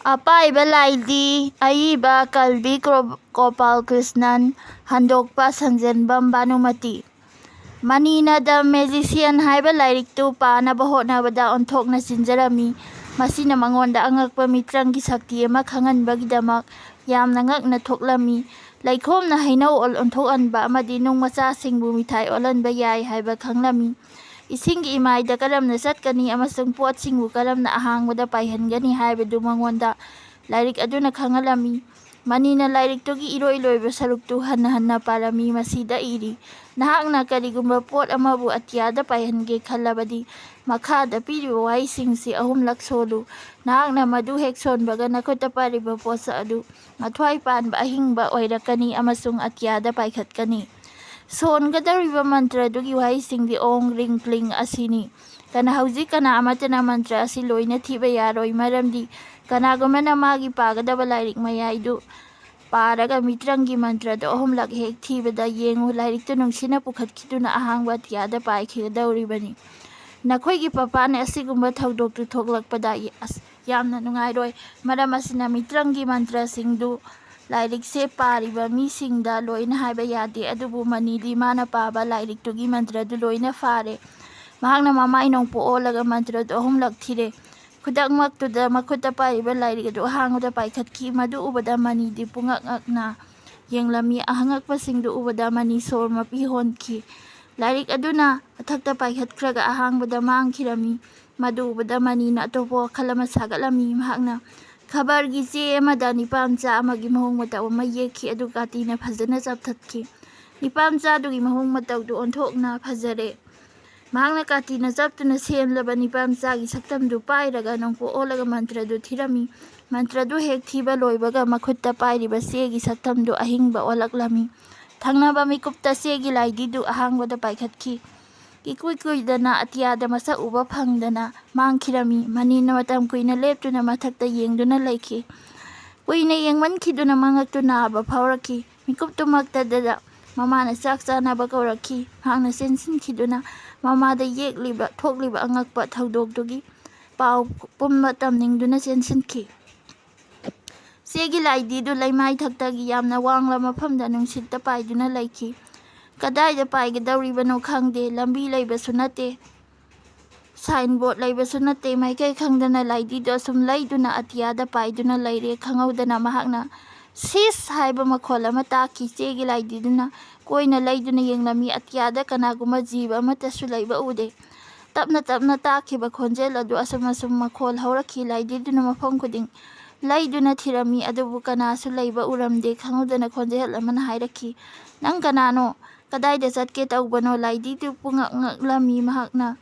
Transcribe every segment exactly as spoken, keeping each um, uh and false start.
ꯑꯄꯥꯏꯕ ꯂꯥꯏꯗꯤ ꯑꯏꯕ ꯀꯜꯕꯤ ꯀ꯭ꯔꯣ-, ꯒꯣꯄꯥꯜ ꯀ꯭ꯔꯤꯁꯅꯟ, ꯍꯟꯗꯣꯛꯄ ꯁꯟꯖꯦꯟꯕꯝ ꯚꯥꯅꯨꯃꯇꯤ꯫ ꯃꯅꯤꯅ ꯗ ꯃꯦꯖꯤꯁꯤꯌꯟ ꯍꯥꯏꯕ ꯂꯥꯏꯔꯤꯛꯇꯨ ꯄꯥꯅꯕ ꯍꯣꯠꯅꯕꯗ ꯑꯣꯟꯊꯣꯛꯅ ꯆꯤꯟꯖꯔꯝꯃꯤ꯫ ꯃꯁꯤꯅ ꯃꯉꯣꯟꯗ ꯑꯉꯛꯄ ꯃꯤꯇ꯭ꯔꯪꯒꯤ ꯁꯛꯇꯤ ꯑꯃ ꯈꯪꯍꯟꯕꯒꯤꯗꯃꯛ ꯌꯥꯝꯅ ꯉꯛꯅ ꯊꯣꯛꯂꯝꯃꯤ꯫ ꯂꯩꯈꯣꯝꯅ ꯍꯩꯅꯧ ꯑꯣꯟꯊꯣꯛꯍꯟꯕ ꯑꯃꯗꯤ ꯅꯨꯡ ꯃꯆꯥꯁꯤꯡꯕꯨ ꯃꯤꯊꯥꯏ ꯑꯣꯜꯍꯟꯕ ꯌꯥꯏ ꯍꯥꯏꯕ ꯈꯪꯂꯝꯃꯤ꯫ ꯏꯁꯤꯡꯒꯤ ꯏꯃꯥꯏꯗ ꯀꯔꯝꯅ ꯆꯠꯀꯅꯤ ꯑꯃꯁꯨꯡ ꯄꯣꯠꯁꯤꯡꯕꯨ ꯀꯔꯝꯅ ꯑꯍꯥꯡꯕꯗ ꯄꯥꯏꯍꯟꯒꯅꯤ ꯍꯥꯏꯕꯗꯨ ꯃꯉꯣꯟꯗ ꯂꯥꯏꯔꯤꯛ ꯑꯗꯨꯅ ꯈꯪꯍꯜꯂꯝꯃꯤ꯫ ꯃꯅꯤꯅ ꯂꯥꯏꯔꯤꯛꯇꯨꯒꯤ ꯏꯔꯣꯏ ꯂꯣꯏꯕ ꯁꯔꯨꯛꯇꯨ ꯍꯟꯅ ꯍꯟꯅ ꯄꯥꯔꯝꯃꯤ꯫ ꯃꯁꯤꯗ ꯏꯔꯤ, "ꯅꯍꯥꯛꯅ ꯀꯔꯤꯒꯨꯝꯕ ꯄꯣꯠ ꯑꯃꯕꯨ ꯑꯇꯤꯌꯥꯗ ꯄꯥꯏꯍꯟꯒꯦ ꯈꯜꯂꯕꯗꯤ, ꯃꯈꯥꯗ ꯄꯤꯔꯤꯕ ꯋꯥꯍꯩꯁꯤꯡꯁꯤ ꯑꯍꯨꯝꯂꯛ ꯁꯣꯜꯂꯨ꯫ ꯅꯍꯥꯛꯅ ꯃꯗꯨ ꯍꯦꯛ ꯁꯣꯟꯕꯒ, ꯅꯈꯨꯠꯇ ꯄꯥꯏꯔꯤꯕ ꯄꯣꯠꯁꯛ ꯑꯗꯨ ꯃꯊ꯭ꯋꯥꯏ ꯄꯥꯟꯕ ꯑꯍꯤꯡꯕ ꯑꯣꯏꯔꯛꯀꯅꯤ ꯑꯃꯁꯨꯡ ꯑꯇꯤꯌꯥꯗ ꯄꯥꯏꯈꯠꯀꯅꯤ꯫" ꯁꯣꯟꯒꯗꯧꯔꯤꯕ ꯃꯟꯇ꯭ꯔ ꯑꯗꯨꯒꯤ ꯋꯥꯍꯩꯁꯤꯡꯗꯤ ꯑꯣꯡ ꯔꯤꯡ ꯀ꯭ꯂꯤꯡ ꯑꯁꯤꯅꯤ꯫ ꯀꯅꯥ, ꯍꯧꯖꯤꯛ ꯀꯅꯥ ꯑꯃꯠꯇꯅ ꯃꯟꯇ꯭ꯔ ꯑꯁꯤ ꯂꯣꯏꯅ ꯊꯤꯕ ꯌꯥꯔꯣꯏ, ꯃꯔꯝꯗꯤ ꯀꯅꯥꯒꯨꯝꯕꯅ ꯃꯥꯒꯤ ꯄꯥꯒꯗꯕ ꯂꯥꯏꯔꯤꯛ ꯃꯌꯥꯏꯗꯨ ꯄꯥꯔꯒ ꯃꯤꯇ꯭ꯔꯪꯒꯤ ꯃꯟꯇ꯭ꯔꯗꯨ ꯑꯍꯨꯝꯂꯛ ꯍꯦꯛ ꯊꯤꯕꯗ, ꯌꯦꯡꯉꯨ, ꯂꯥꯏꯔꯤꯛꯇꯨ ꯅꯨꯡꯁꯤꯠꯅ ꯄꯨꯈꯠꯈꯤꯗꯨꯅ ꯑꯍꯥꯡꯕ ꯑꯇꯤꯌꯥꯗ ꯄꯥꯏꯈꯤꯒꯗꯧꯔꯤꯕꯅꯤ꯫ ꯅꯈꯣꯏꯒꯤ ꯄꯄꯥꯅ ꯑꯁꯤꯒꯨꯝꯕ ꯊꯧꯗꯣꯛꯇꯨ ꯊꯣꯛꯂꯛꯄꯗ ꯌ-, ꯑꯁ, ꯌꯥꯝꯅ ꯅꯨꯡꯉꯥꯏꯔꯣꯏ꯫ ꯃꯔꯝ ꯑꯁꯤꯅ, ꯃꯤꯇ꯭ꯔꯪꯒꯤ ꯃꯟꯇ꯭ꯔꯁꯤꯡꯗꯨ ꯂꯥꯏꯔꯤꯛꯁꯦ ꯄꯥꯔꯤꯕ ꯃꯤꯁꯤꯡꯗ ꯂꯣꯏꯅ ꯍꯥꯏꯕ ꯌꯥꯗꯦ꯫ ꯑꯗꯨꯕꯨ ꯃꯅꯤꯗꯤ ꯃꯥꯅ ꯄꯥꯕ ꯂꯥꯏꯔꯤꯛꯇꯨꯒꯤ ꯃꯟꯇ꯭ꯔꯗꯨ ꯂꯣꯏꯅ ꯐꯥꯔꯦ꯫ ꯃꯍꯥꯛꯅ ꯃꯃꯥꯏ ꯅꯣꯡꯄꯣꯛ ꯑꯣꯜꯂꯒ ꯃꯟꯇ꯭ꯔꯗꯨ ꯑꯍꯨꯝꯂꯛ ꯊꯤꯔꯦ꯫ ꯈꯨꯗꯛꯃꯛꯇꯨꯗ ꯃꯈꯨꯠꯇ ꯄꯥꯏꯔꯤꯕ ꯂꯥꯏꯔꯤꯛ ꯑꯗꯨ ꯑꯍꯥꯡꯕꯗ ꯄꯥꯏꯈꯠꯈꯤ꯫ ꯃꯗꯨ ꯎꯕꯗ ꯃꯅꯤꯗꯤ ꯄꯨꯡꯉꯛ ꯉꯛꯅ ꯌꯦꯡꯂꯝꯃꯤ꯫ ꯑꯍꯪꯉꯛꯄꯁꯤꯡꯗꯨ ꯎꯕꯗ ꯃꯅꯤ ꯁꯣꯔ ꯃꯄꯤ ꯍꯣꯟꯈꯤ꯫ ꯂꯥꯏꯔꯤꯛ ꯑꯗꯨꯅ ꯃꯊꯛꯇ ꯄꯥꯏꯈꯠꯈ꯭ꯔꯒ ꯑꯍꯥꯡꯕꯗ ꯃꯥꯡꯈꯤꯔꯝꯃꯤ꯫ ꯃꯗꯨ ꯎꯕꯗ ꯃꯅꯤꯅ ꯑꯇꯣꯞꯄ ꯋꯥꯈꯜ ꯑꯃ ꯁꯥꯒꯠꯂꯝꯃꯤ꯫ ꯃꯍꯥꯛꯅ ꯈꯕꯔꯒꯤ ꯆꯦ ꯑꯃꯗ ꯅꯤꯄꯥ ꯃꯆꯥ ꯑꯃꯒꯤ ꯃꯑꯣꯡ ꯃꯇꯧ ꯑꯃ ꯌꯦꯛꯈꯤ꯫ ꯑꯗꯨ ꯀꯥꯇꯤꯅ ꯐꯖꯅ ꯆꯞꯊꯠꯈꯤ꯫ ꯅꯤꯄꯥ ꯃꯆꯥꯗꯨꯒꯤ ꯃꯑꯣꯡ ꯃꯇꯧꯗꯨ ꯑꯣꯟꯊꯣꯛꯅ ꯐꯖꯔꯦ꯫ ꯃꯍꯥꯛꯅ ꯀꯥꯇꯤꯅ ꯆꯞꯇꯨꯅ ꯁꯦꯝꯂꯕ ꯅꯤꯄꯥ ꯃꯆꯥꯒꯤ ꯁꯛꯇꯝꯗꯨ ꯄꯥꯏꯔꯒ ꯅꯣꯡꯄꯣꯛ ꯑꯣꯜꯂꯒ ꯃꯟꯇ꯭ꯔꯗꯨ ꯊꯤꯔꯝꯃꯤ꯫ ꯃꯟꯇ꯭ꯔꯗꯨ ꯍꯦꯛ ꯊꯤꯕ ꯂꯣꯏꯕꯒ ꯃꯈꯨꯠꯇ ꯄꯥꯏꯔꯤꯕ ꯆꯦꯒꯤ ꯁꯛꯇꯝꯗꯨ ꯑꯍꯤꯡꯕ ꯑꯣꯜꯂꯛꯂꯝꯃꯤ꯫ ꯊꯪꯅꯕ ꯃꯤꯀꯨꯞꯇ ꯆꯦꯒꯤ ꯂꯥꯏꯙꯤꯗꯨ ꯑꯍꯥꯡꯕꯗ ꯄꯥꯏꯈꯠꯈꯤ꯫ ꯏꯀꯨꯏ ꯀꯨꯏꯗꯅ ꯑꯇꯤꯌꯥꯗ ꯃꯁꯛ ꯎꯕ ꯐꯪꯗꯅ ꯃꯥꯡꯈꯤꯔꯝꯃꯤ꯫ ꯃꯅꯤꯅ ꯃꯇꯝ ꯀꯨꯏꯅ ꯂꯦꯞꯇꯨꯅ ꯃꯊꯛꯇ ꯌꯦꯡꯗꯨꯅ ꯂꯩꯈꯤ꯫ ꯀꯨꯏꯅ ꯌꯦꯡꯃꯟꯈꯤꯗꯨꯅ ꯃꯉꯛꯇꯨ ꯅꯥꯕ ꯐꯥꯎꯔꯛꯈꯤ꯫ ꯃꯤꯀꯨꯞꯇꯨꯃꯛꯇꯗ ꯃꯃꯥꯅ ꯆꯥꯛ ꯆꯥꯅꯕ ꯀꯧꯔꯛꯈꯤ꯫ ꯃꯍꯥꯛꯅ ꯆꯦꯟꯁꯤꯟꯈꯤꯗꯨꯅ ꯃꯃꯥꯗ ꯌꯦꯛꯂꯤꯕ, ꯊꯣꯛꯂꯤꯕ ꯑꯉꯛꯄ ꯊꯧꯗꯣꯛꯇꯨꯒꯤ ꯄꯥꯎ ꯄꯨꯝꯕ ꯇꯝꯅꯤꯡꯗꯨꯅ ꯆꯦꯟꯁꯤꯟꯈꯤ꯫ ꯆꯦꯒꯤ ꯂꯥꯏꯙꯤꯗꯨ ꯂꯩꯃꯥꯏ ꯊꯛꯇꯒꯤ ꯌꯥꯝꯅ ꯋꯥꯡꯂ ꯃꯐꯝꯗ ꯅꯨꯡꯁꯤꯠꯇ ꯄꯥꯏꯗꯨꯅ ꯂꯩꯈꯤ꯫ ꯀꯗꯥꯏꯗ ꯄꯥꯏꯒꯗꯧꯔꯤꯕꯅꯣ ꯈꯪꯗꯦ, ꯂꯝꯕꯤ ꯂꯩꯕꯁꯨ ꯅꯠꯇꯦ, ꯁꯥꯏꯟ ꯕꯣꯔꯗ ꯂꯩꯕꯁꯨ ꯅꯠꯇꯦ꯫ ꯃꯥꯏꯀꯩ ꯈꯪꯗꯅ ꯂꯥꯏꯙꯤꯗꯨ ꯑꯁꯨꯝ ꯂꯩꯗꯨꯅ ꯑꯇꯤꯌꯥꯗ ꯄꯥꯏꯗꯨꯅ ꯂꯩꯔꯦ꯫ ꯈꯪꯍꯧꯗꯅ ꯃꯍꯥꯛꯅ "ꯁꯤꯁ" ꯍꯥꯏꯕ ꯃꯈꯣꯜ ꯑꯃ ꯇꯥꯈꯤ꯫ ꯆꯦꯒꯤ ꯂꯥꯏꯙꯤꯗꯨꯅ ꯀꯣꯏꯅ ꯂꯩꯗꯨꯅ ꯌꯦꯡꯂꯝꯃꯤ꯫ ꯑꯇꯤꯌꯥꯗ ꯀꯅꯥꯒꯨꯝꯕ ꯖꯤꯕ ꯑꯃꯠꯇꯁꯨ ꯂꯩꯕ ꯎꯗꯦ꯫ ꯇꯞꯅ ꯇꯞꯅ ꯇꯥꯈꯤꯕ ꯈꯣꯟꯖꯦꯜ ꯑꯗꯨ ꯑꯁꯨꯝ ꯑꯁꯨꯝ ꯃꯈꯣꯜ ꯍꯧꯔꯛꯈꯤ꯫ ꯂꯥꯏꯙꯤꯗꯨꯅ ꯃꯐꯝ ꯈꯨꯗꯤꯡ ꯂꯩꯗꯨꯅ ꯊꯤꯔꯝꯃꯤ, ꯑꯗꯨꯕꯨ ꯀꯅꯥꯁꯨ ꯂꯩꯕ ꯎꯔꯝꯗꯦ꯫ ꯈꯪꯍꯧꯗꯅ ꯈꯣꯟꯖꯦꯜ ꯑꯃꯅ ꯍꯥꯏꯔꯛꯈꯤ, "ꯅꯪ ꯀꯅꯥꯅꯣ? ꯀꯗꯥꯏꯗ ꯆꯠꯀꯦ ꯇꯧꯕꯅꯣ?" ꯂꯥꯏꯙꯤꯗꯨ ꯄꯨꯡꯉꯛ ꯉꯛꯂꯝꯃꯤ꯫ ꯃꯍꯥꯛꯅ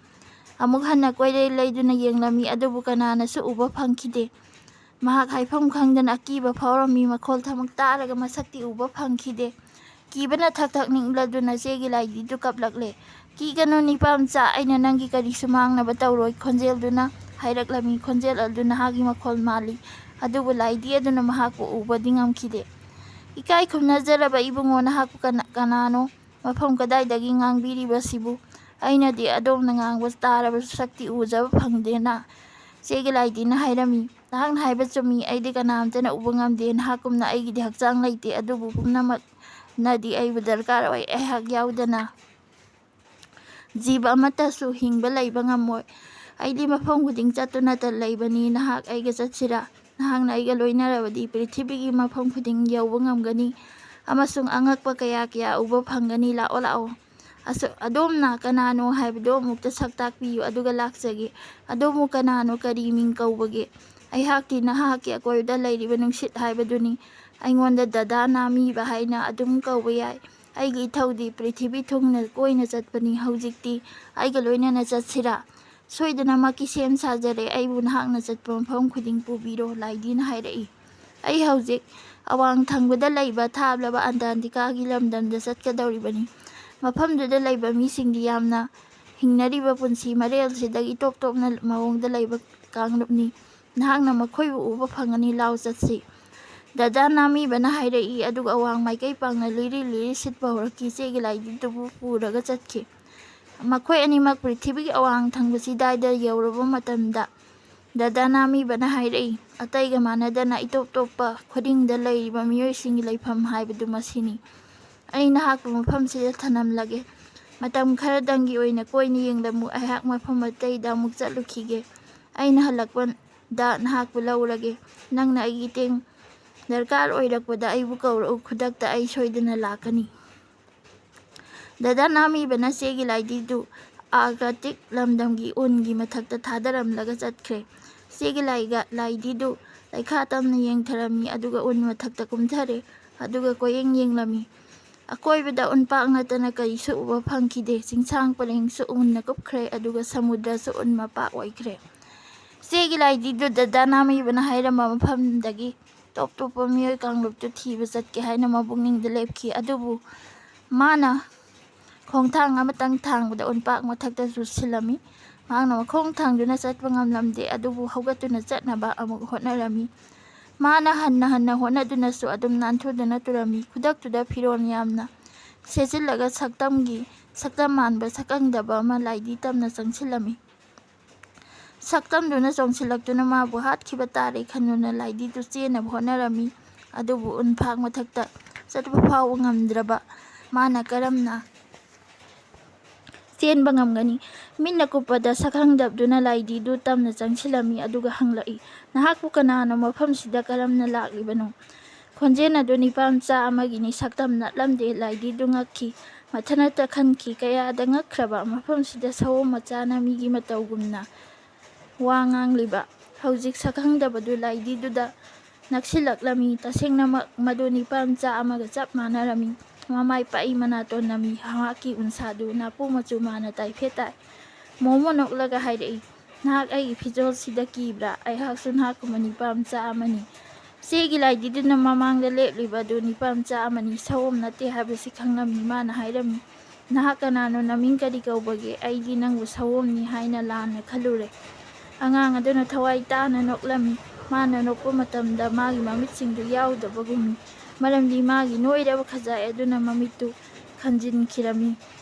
ꯑꯃꯨꯛ ꯍꯟꯅ ꯀꯣꯏꯂꯩ ꯂꯩꯗꯨꯅ ꯌꯦꯡꯂꯝꯃꯤ, ꯑꯗꯨꯕꯨ ꯀꯅꯥꯅꯁꯨ ꯎꯕ ꯐꯪꯈꯤꯗꯦ꯫ ꯃꯍꯥꯛ ꯍꯥꯏꯐꯝ ꯈꯪꯗꯅ ꯑꯀꯤꯕ ꯐꯥꯎꯔꯝꯃꯤ꯫ ꯃꯈꯣꯜ ꯊꯃꯛ ꯇꯥꯔꯒ ꯃꯁꯛꯇꯤ ꯎꯕ ꯐꯪꯈꯤꯗꯦ꯫ ꯀꯤꯕꯅ ꯊꯛ ꯊꯛ ꯅꯤꯛꯂꯗꯨꯅ ꯆꯦꯒꯤ ꯂꯥꯏꯙꯤꯗꯨ ꯀꯞꯂꯛꯂꯦ꯫ "ꯀꯤꯒꯅꯨ ꯅꯤꯄꯥꯝꯆꯥ, ꯑꯩꯅ ꯅꯪꯒꯤ ꯀꯔꯤꯁꯨ ꯃꯥꯡꯅꯕ ꯇꯧꯔꯣꯏ," ꯈꯣꯟꯖꯦꯜꯗꯨꯅ ꯍꯥꯏꯔꯛꯂꯝꯃꯤ꯫ ꯈꯣꯟꯖꯦꯜ ꯑꯗꯨ ꯅꯍꯥꯛꯀꯤ ꯃꯈꯣꯜ ꯃꯥꯜꯂꯤ, ꯑꯗꯨꯕꯨ ꯂꯥꯏꯙꯤ ꯑꯗꯨꯅ ꯃꯍꯥꯛꯄꯨ ꯎꯕꯗꯤ ꯉꯝꯈꯤꯗꯦ꯫ "ꯏꯀꯥꯏ ꯈꯨꯝꯅꯖꯔꯕ ꯏꯕꯨꯡꯉꯣ, ꯅꯍꯥꯛꯄꯨ ꯀꯅꯥ-, ꯀꯅꯥꯅꯣ? ꯃꯐꯝ ꯀꯗꯥꯏꯗꯒꯤ ꯉꯥꯡꯕꯤꯔꯤꯕꯁꯤꯕꯨ? ꯑꯩꯅꯗꯤ ꯑꯗꯣꯝꯅ ꯉꯥꯡꯕ ꯇꯥꯔꯕꯁꯨ ꯁꯛꯇꯤ ꯎꯖꯕ ꯐꯪꯗꯦꯅ," ꯆꯦꯒꯤ ꯂꯥꯏꯙꯤꯅ ꯍꯥꯏꯔꯝꯃꯤ꯫ "ꯅꯍꯥꯛꯅ ꯍꯥꯏꯕ ꯆꯨꯝꯃꯤ, ꯑꯩꯗꯤ ꯀꯅꯥꯝꯇꯅ ꯎꯕ ꯉꯝꯗꯦ꯫ ꯅꯍꯥꯛꯀꯨꯝꯅ ꯑꯩꯒꯤꯗꯤ ꯍꯛꯆꯥꯡ ꯂꯩꯇꯦ, ꯑꯗꯨꯕꯨ ꯄꯨꯝꯅꯃꯛꯅꯗꯤ ꯑꯩꯕꯨ ꯗꯔꯀꯥꯔ ꯑꯣꯏ꯫ ꯑꯩꯍꯥꯛ ꯌꯥꯎꯗꯅ ꯖꯤꯕ ꯑꯃꯠꯇꯁꯨ ꯍꯤꯡꯕ ꯂꯩꯕ ꯉꯝꯃꯣꯏ꯫ ꯑꯩꯗꯤ ꯃꯐꯝ ꯈꯨꯗꯤꯡ ꯆꯠꯇꯨꯅꯇ ꯂꯩꯕꯅꯤ꯫ ꯅꯍꯥꯛ ꯑꯩꯒ ꯆꯠꯁꯤꯔꯥ? ꯅꯍꯥꯛꯅ ꯑꯩꯒ ꯂꯣꯏꯅꯔꯕꯗꯤ ꯄ꯭ꯔꯤꯊꯤꯕꯤꯒꯤ ꯃꯐꯝ ꯈꯨꯗꯤꯡ ꯌꯧꯕ ꯉꯝꯒꯅꯤ ꯑꯃꯁꯨꯡ ꯑꯉꯛꯄ ꯀꯌꯥ ꯀꯌꯥ ꯎꯕ ꯐꯪꯒꯅꯤ꯫ ꯂꯥꯛꯑꯣ, ꯂꯥꯛꯑꯣ꯫ ꯑꯁ-, ꯑꯗꯣꯝꯅ ꯀꯅꯥꯅꯣ ꯍꯥꯏꯕꯗꯨ ꯑꯃꯨꯛꯇ ꯁꯛ ꯇꯥꯛꯄꯤꯌꯨ, ꯑꯗꯨꯒ ꯂꯥꯛꯆꯒꯦ꯫ ꯑꯗꯣꯝꯕꯨ ꯀꯅꯥꯅꯣ, ꯀꯔꯤ ꯃꯤꯡ ꯀꯧꯕꯒꯦ? ꯑꯩꯍꯥꯛꯇꯤ ꯅꯍꯥꯛꯀꯤ ꯑꯀꯣꯏꯕꯗ ꯂꯩꯔꯤꯕ ꯅꯨꯡꯁꯤꯠ ꯍꯥꯏꯕꯗꯨꯅꯤ꯫ ꯑꯩꯉꯣꯟꯗ ꯗꯗꯥ ꯅꯥꯃꯤꯕ ꯍꯥꯏꯅ ꯑꯗꯨꯝ ꯀꯧꯕ ꯌꯥꯏ꯫ ꯑꯩꯒꯤ ꯏꯊꯧꯗꯤ ꯄ꯭ꯔꯤꯊꯤꯕꯤ ꯊꯨꯡꯅ ꯀꯣꯏꯅ ꯆꯠꯄꯅꯤ꯫ ꯍꯧꯖꯤꯛꯇꯤ ꯑꯩꯒ ꯂꯣꯏꯅꯅ ꯆꯠꯁꯤꯔꯥ? ꯁꯣꯏꯗꯅꯃꯛꯀꯤ ꯁꯦꯝ ꯁꯥꯖꯔꯦ꯫ ꯑꯩꯕꯨ ꯅꯍꯥꯛꯅ ꯆꯠꯄ ꯃꯐꯝ ꯈꯨꯗꯤꯡ ꯄꯨꯕꯤꯔꯣ," ꯂꯥꯏꯙꯤꯅ ꯍꯥꯏꯔꯛꯏ꯫ "ꯑꯩ ꯍꯧꯖꯤꯛ ꯑꯋꯥꯡ ꯊꯪꯕꯗ ꯂꯩꯕ ꯊꯥꯞꯂꯕ ꯑꯟꯇꯥꯔꯀꯇꯤꯀꯥꯒꯤ ꯂꯝꯗꯝꯗ ꯆꯠꯀꯗꯧꯔꯤꯕꯅꯤ꯫ ꯃꯐꯝꯗꯨꯗ ꯂꯩꯕ ꯃꯤꯁꯤꯡꯗꯤ ꯌꯥꯝꯅ ꯍꯤꯡꯅꯔꯤꯕ ꯄꯨꯟꯁꯤ ꯃꯔꯦꯜꯁꯤꯗꯒꯤ ꯇꯣꯞ ꯇꯣꯞꯅ ꯃꯑꯣꯡꯗ ꯂꯩꯕ ꯀꯥꯡꯂꯨꯞꯅꯤ꯫ ꯅꯍꯥꯛꯅ ꯃꯈꯣꯏꯕꯨ ꯎꯕ ꯐꯪꯒꯅꯤ꯫ ꯂꯥꯎ ꯆꯠꯁꯤ," ꯗꯗꯥ ꯅꯥꯃꯤꯕꯅ ꯍꯥꯏꯔꯛꯏ꯫ ꯑꯗꯨꯒ ꯑꯋꯥꯡ ꯃꯥꯏꯀꯩ ꯄꯥꯡꯅ ꯂꯤꯔꯤ ꯂꯤꯔꯤ ꯁꯤꯠꯄ ꯍꯧꯔꯛꯈꯤ꯫ ꯆꯦꯒꯤ ꯂꯥꯏꯙꯤꯗꯨꯕꯨ ꯄꯨꯔꯒ ꯆꯠꯈꯤ꯫ ꯃꯈꯣꯏ ꯑꯅꯤꯃꯛ ꯄ꯭ꯔꯤꯊꯤꯕꯤꯒꯤ ꯑꯋꯥꯡ ꯊꯪꯕ ꯆꯤꯗꯥꯏꯗ ꯌꯧꯔꯕ ꯃꯇꯝꯗ, ꯗꯗꯥ ꯅꯥꯃꯤꯕꯅ ꯍꯥꯏꯔꯛꯏ, "ꯑꯇꯩꯒ ꯃꯥꯟꯅꯗꯅ ꯏꯇꯣꯞ ꯇꯣꯞꯄ ꯈꯨꯗꯤꯡꯗ ꯂꯩꯔꯤꯕ ꯃꯤꯑꯣꯏꯁꯤꯡꯒꯤ ꯂꯩꯐꯝ ꯍꯥꯏꯕꯗꯨ ꯃꯁꯤꯅꯤ꯫ ꯑꯩ ꯅꯍꯥꯛꯄꯨ ꯃꯐꯝꯁꯤꯗ ꯊꯅꯝꯂꯒꯦ꯫ ꯃꯇꯝ ꯈꯔꯗꯪꯒꯤ ꯑꯣꯏꯅ ꯀꯣꯏꯅ ꯌꯦꯡꯂꯝꯃꯨ꯫ ꯑꯩꯍꯥꯛ ꯃꯐꯝ ꯑꯇꯩꯗ ꯑꯃꯨꯛ ꯆꯠꯂꯨꯈꯤꯒꯦ꯫ ꯑꯩꯅ ꯍꯜꯂꯛꯄꯗ ꯅꯍꯥꯛꯄꯨ ꯂꯧꯔꯒꯦ꯫ ꯅꯪꯅ ꯑꯩꯒꯤ ꯇꯦꯡ ꯗꯔꯀꯥꯔ ꯑꯣꯏꯔꯛꯄꯗ ꯑꯩꯕꯨ ꯀꯧꯔꯛꯎ꯫ ꯈꯨꯗꯛꯇ ꯑꯩ ꯁꯣꯏꯗꯅ ꯂꯥꯛꯀꯅꯤ"꯫ ꯗꯗꯥ ꯅꯥꯃꯤꯕꯅ ꯆꯦꯒꯤ ꯂꯥꯏꯙꯤꯗꯨ ꯑꯥꯔꯀꯇꯤꯛ ꯂꯝꯗꯝꯒꯤ ꯎꯟꯒꯤ ꯃꯊꯛꯇ ꯊꯥꯗꯔꯝꯂꯒ ꯆꯠꯈ꯭ꯔꯦ꯫ ꯆꯦꯒꯤ ꯂꯥꯏꯒ-, ꯂꯥꯏꯙꯤꯗꯨ ꯂꯩꯈꯥ ꯇꯝꯅ ꯌꯦꯡꯊꯔꯝꯃꯤ, ꯑꯗꯨꯒ ꯎꯟ ꯃꯊꯛꯇ ꯀꯨꯝꯊꯔꯦ, ꯑꯗꯨꯒ ꯀꯣꯏꯌꯦꯡ ꯌꯦꯡꯂꯝꯃꯤ꯫ ꯑꯀꯣꯏꯕꯗ ꯎꯟꯄꯥꯛ ꯅꯠꯇꯅ ꯀꯔꯤꯁꯨ ꯎꯕ ꯐꯪꯈꯤꯗꯦ꯫ ꯆꯤꯡꯁꯥꯡ ꯄꯔꯦꯡꯁꯨ ꯎꯟꯅ ꯀꯨꯞꯈ꯭ꯔꯦ, ꯑꯗꯨꯒ ꯁꯃꯨꯗ꯭ꯔꯁꯨ ꯎꯟ ꯃꯄꯥꯛ ꯑꯣꯏꯈ꯭ꯔꯦ꯫ ꯆꯦꯒꯤ ꯂꯥꯏꯙꯤꯗꯨ ꯗꯗꯥ ꯅꯥꯃꯤꯕꯅ ꯍꯥꯏꯔꯝꯕ ꯃꯐꯝꯗꯒꯤ ꯇꯣꯞ ꯇꯣꯞꯄ ꯃꯤꯑꯣꯏ ꯀꯥꯡꯂꯨꯞꯇꯨ ꯊꯤꯕ ꯆꯠꯀꯦ ꯍꯥꯏꯅ ꯃꯄꯨꯛꯅꯤꯡꯗ ꯂꯦꯞꯈꯤ꯫ ꯑꯗꯨꯕꯨ ꯃꯥꯅ ꯈꯣꯡꯊꯥꯡ ꯑꯃꯇꯪ ꯊꯥꯡꯕꯗ ꯎꯟꯄꯥꯛ ꯃꯊꯛꯇ ꯆꯨꯁꯤꯜꯂꯝꯃꯤ꯫ ꯃꯍꯥꯛꯅ ꯃꯈꯣꯡ ꯊꯥꯡꯗꯨꯅ ꯆꯠꯄ ꯉꯝꯂꯝꯗꯦ, ꯑꯗꯨꯕꯨ ꯍꯧꯒꯠꯇꯨꯅ ꯆꯠꯅꯕ ꯑꯃꯨꯛ ꯍꯣꯠꯅꯔꯝꯃꯤ꯫ ꯃꯥꯅ ꯍꯟꯅ ꯍꯟꯅ ꯍꯣꯠꯅꯗꯨꯅꯁꯨ ꯑꯗꯨꯝ ꯅꯥꯟꯊꯨꯗꯨꯅ ꯇꯨꯔꯝꯃꯤ꯫ ꯈꯨꯗꯛꯇꯨꯗ ꯐꯤꯔꯣꯜ ꯌꯥꯝꯅ ꯁꯦꯠꯆꯤꯜꯂꯒ ꯁꯛꯇꯝꯒꯤ, ꯁꯛꯇꯝ ꯃꯥꯟꯕ ꯁꯛꯈꯪꯗꯕ ꯑꯃ ꯂꯥꯏꯙꯤ ꯇꯝꯅ ꯆꯪꯁꯤꯜꯂꯝꯃꯤ꯫ ꯁꯛꯇꯝꯗꯨꯅ ꯆꯣꯡꯁꯤꯜꯂꯛꯇꯨꯅ ꯃꯥꯕꯨ ꯍꯥꯠꯈꯤꯕ ꯇꯥꯔꯦ ꯈꯟꯗꯨꯅ ꯂꯥꯏꯙꯤꯗꯨ ꯆꯦꯟꯅꯕ ꯍꯣꯠꯅꯔꯝꯃꯤ꯫ ꯑꯗꯨꯕꯨ ꯎꯟꯐꯥꯛ ꯃꯊꯛꯇ ꯆꯠꯄ ꯐꯥꯎꯕ ꯉꯝꯗ꯭ꯔꯕ ꯃꯥꯅ ꯀꯔꯝꯅ ꯆꯦꯟꯕ ꯉꯝꯒꯅꯤ? ꯃꯤꯠꯅ ꯀꯨꯞꯄꯗ ꯁꯛꯈꯪꯗꯕꯗꯨꯅ ꯂꯥꯏꯙꯤꯗꯨ ꯇꯝꯅ ꯆꯪꯁꯤꯜꯂꯝꯃꯤ, ꯑꯗꯨꯒ ꯍꯪꯂꯛꯏ, "ꯅꯍꯥꯛꯄꯨ ꯀꯅꯥꯅꯣ? ꯃꯐꯝꯁꯤꯗ ꯀꯔꯝꯅ ꯂꯥꯛꯂꯤꯕꯅꯣ?" ꯈꯣꯟꯖꯦꯜ ꯑꯗꯨ ꯅꯤꯄꯥ ꯃꯆꯥ ꯑꯃꯒꯤꯅꯤ꯫ ꯁꯛꯇꯝ ꯅꯠꯂꯝꯗꯦ꯫ ꯂꯥꯏꯙꯤꯗꯨ ꯉꯛꯈꯤ꯫ ꯃꯊꯟꯇ ꯈꯟꯈꯤ, ꯀꯌꯥꯗ ꯉꯛꯈ꯭ꯔꯕ ꯃꯐꯝꯁꯤꯗ ꯁꯑꯣꯝ ꯃꯆꯥꯅ ꯃꯤꯒꯤ ꯃꯇꯧꯒꯨꯝꯅ ꯋꯥ ꯉꯥꯡꯂꯤꯕ꯫ ꯍꯧꯖꯤꯛ ꯁꯛꯈꯪꯗꯕꯗꯨ ꯂꯥꯏꯙꯤꯗꯨꯗ ꯅꯛꯁꯤꯜꯂꯛꯂꯝꯃꯤ꯫ ꯇꯁꯦꯡꯅꯃꯛ ꯃꯗꯨ ꯅꯤꯄꯥ ꯃꯆꯥ ꯑꯃꯒ ꯆꯞ ꯃꯥꯟꯅꯔꯝꯃꯤ꯫ ꯃꯃꯥꯏ ꯄꯥꯛꯏ, ꯃꯅꯥꯇꯣꯟ ꯅꯝꯃꯤ, ꯃꯍꯥꯛꯀꯤ ꯎꯟꯁꯥꯗꯨ ꯅꯥꯄꯨ ꯃꯆꯨ ꯃꯥꯅ ꯇꯥꯏꯐꯦꯠ ꯇꯥꯏ꯫ ꯃꯣꯃꯣ ꯅꯣꯛꯂꯒ ꯍꯥꯏꯔꯛꯏ, "ꯅꯍꯥꯛ ꯑꯩꯒꯤ ꯐꯤꯖꯣꯜꯁꯤꯗ ꯀꯤꯕ꯭ꯔꯥ? ꯑꯩꯍꯥꯛꯁꯨ ꯅꯍꯥꯛꯀꯨꯝꯕ ꯅꯤꯄꯥ ꯃꯆꯥ ꯑꯃꯅꯤ"꯫ ꯆꯦꯒꯤ ꯂꯥꯏꯙꯤꯗꯨꯅ ꯃꯃꯥꯡꯗ ꯂꯦꯞꯂꯤꯕ ꯑꯗꯨ ꯅꯤꯄꯥ ꯃꯆꯥ ꯑꯃꯅꯤ, ꯁꯑꯣꯝ ꯅꯠꯇꯦ ꯍꯥꯏꯕꯁꯤ ꯈꯪꯂꯝꯃꯤ꯫ ꯃꯥꯅ ꯍꯥꯏꯔꯝꯃꯤ, "ꯅꯍꯥꯛ ꯀꯅꯥꯅꯣ? ꯅꯃꯤꯡ ꯀꯔꯤ ꯀꯧꯕꯒꯦ? ꯑꯩꯗꯤ ꯅꯪꯕꯨ ꯁꯑꯣꯝꯅꯤ ꯍꯥꯏꯅ ꯂꯥꯟꯅ ꯈꯜꯂꯨꯔꯦ"꯫ ꯑꯉꯥꯡ ꯑꯗꯨꯅ ꯊꯋꯥꯏ ꯇꯥꯅ ꯅꯣꯛꯂꯝꯃꯤ꯫ ꯃꯥꯅ ꯅꯣꯛꯄ ꯃꯇꯝꯗ ꯃꯥꯒꯤ ꯃꯃꯤꯠꯁꯤꯡꯗꯨ ꯌꯥꯎꯗꯕꯒꯨꯝꯃꯤ, ꯃꯔꯝꯗꯤ ꯃꯥꯒꯤ ꯅꯣꯏꯔꯕ ꯈꯖꯥꯏ ꯑꯗꯨꯅ ꯃꯃꯤꯠꯇꯨ ꯈꯟꯖꯤꯟꯈꯤꯔꯝꯃꯤ꯫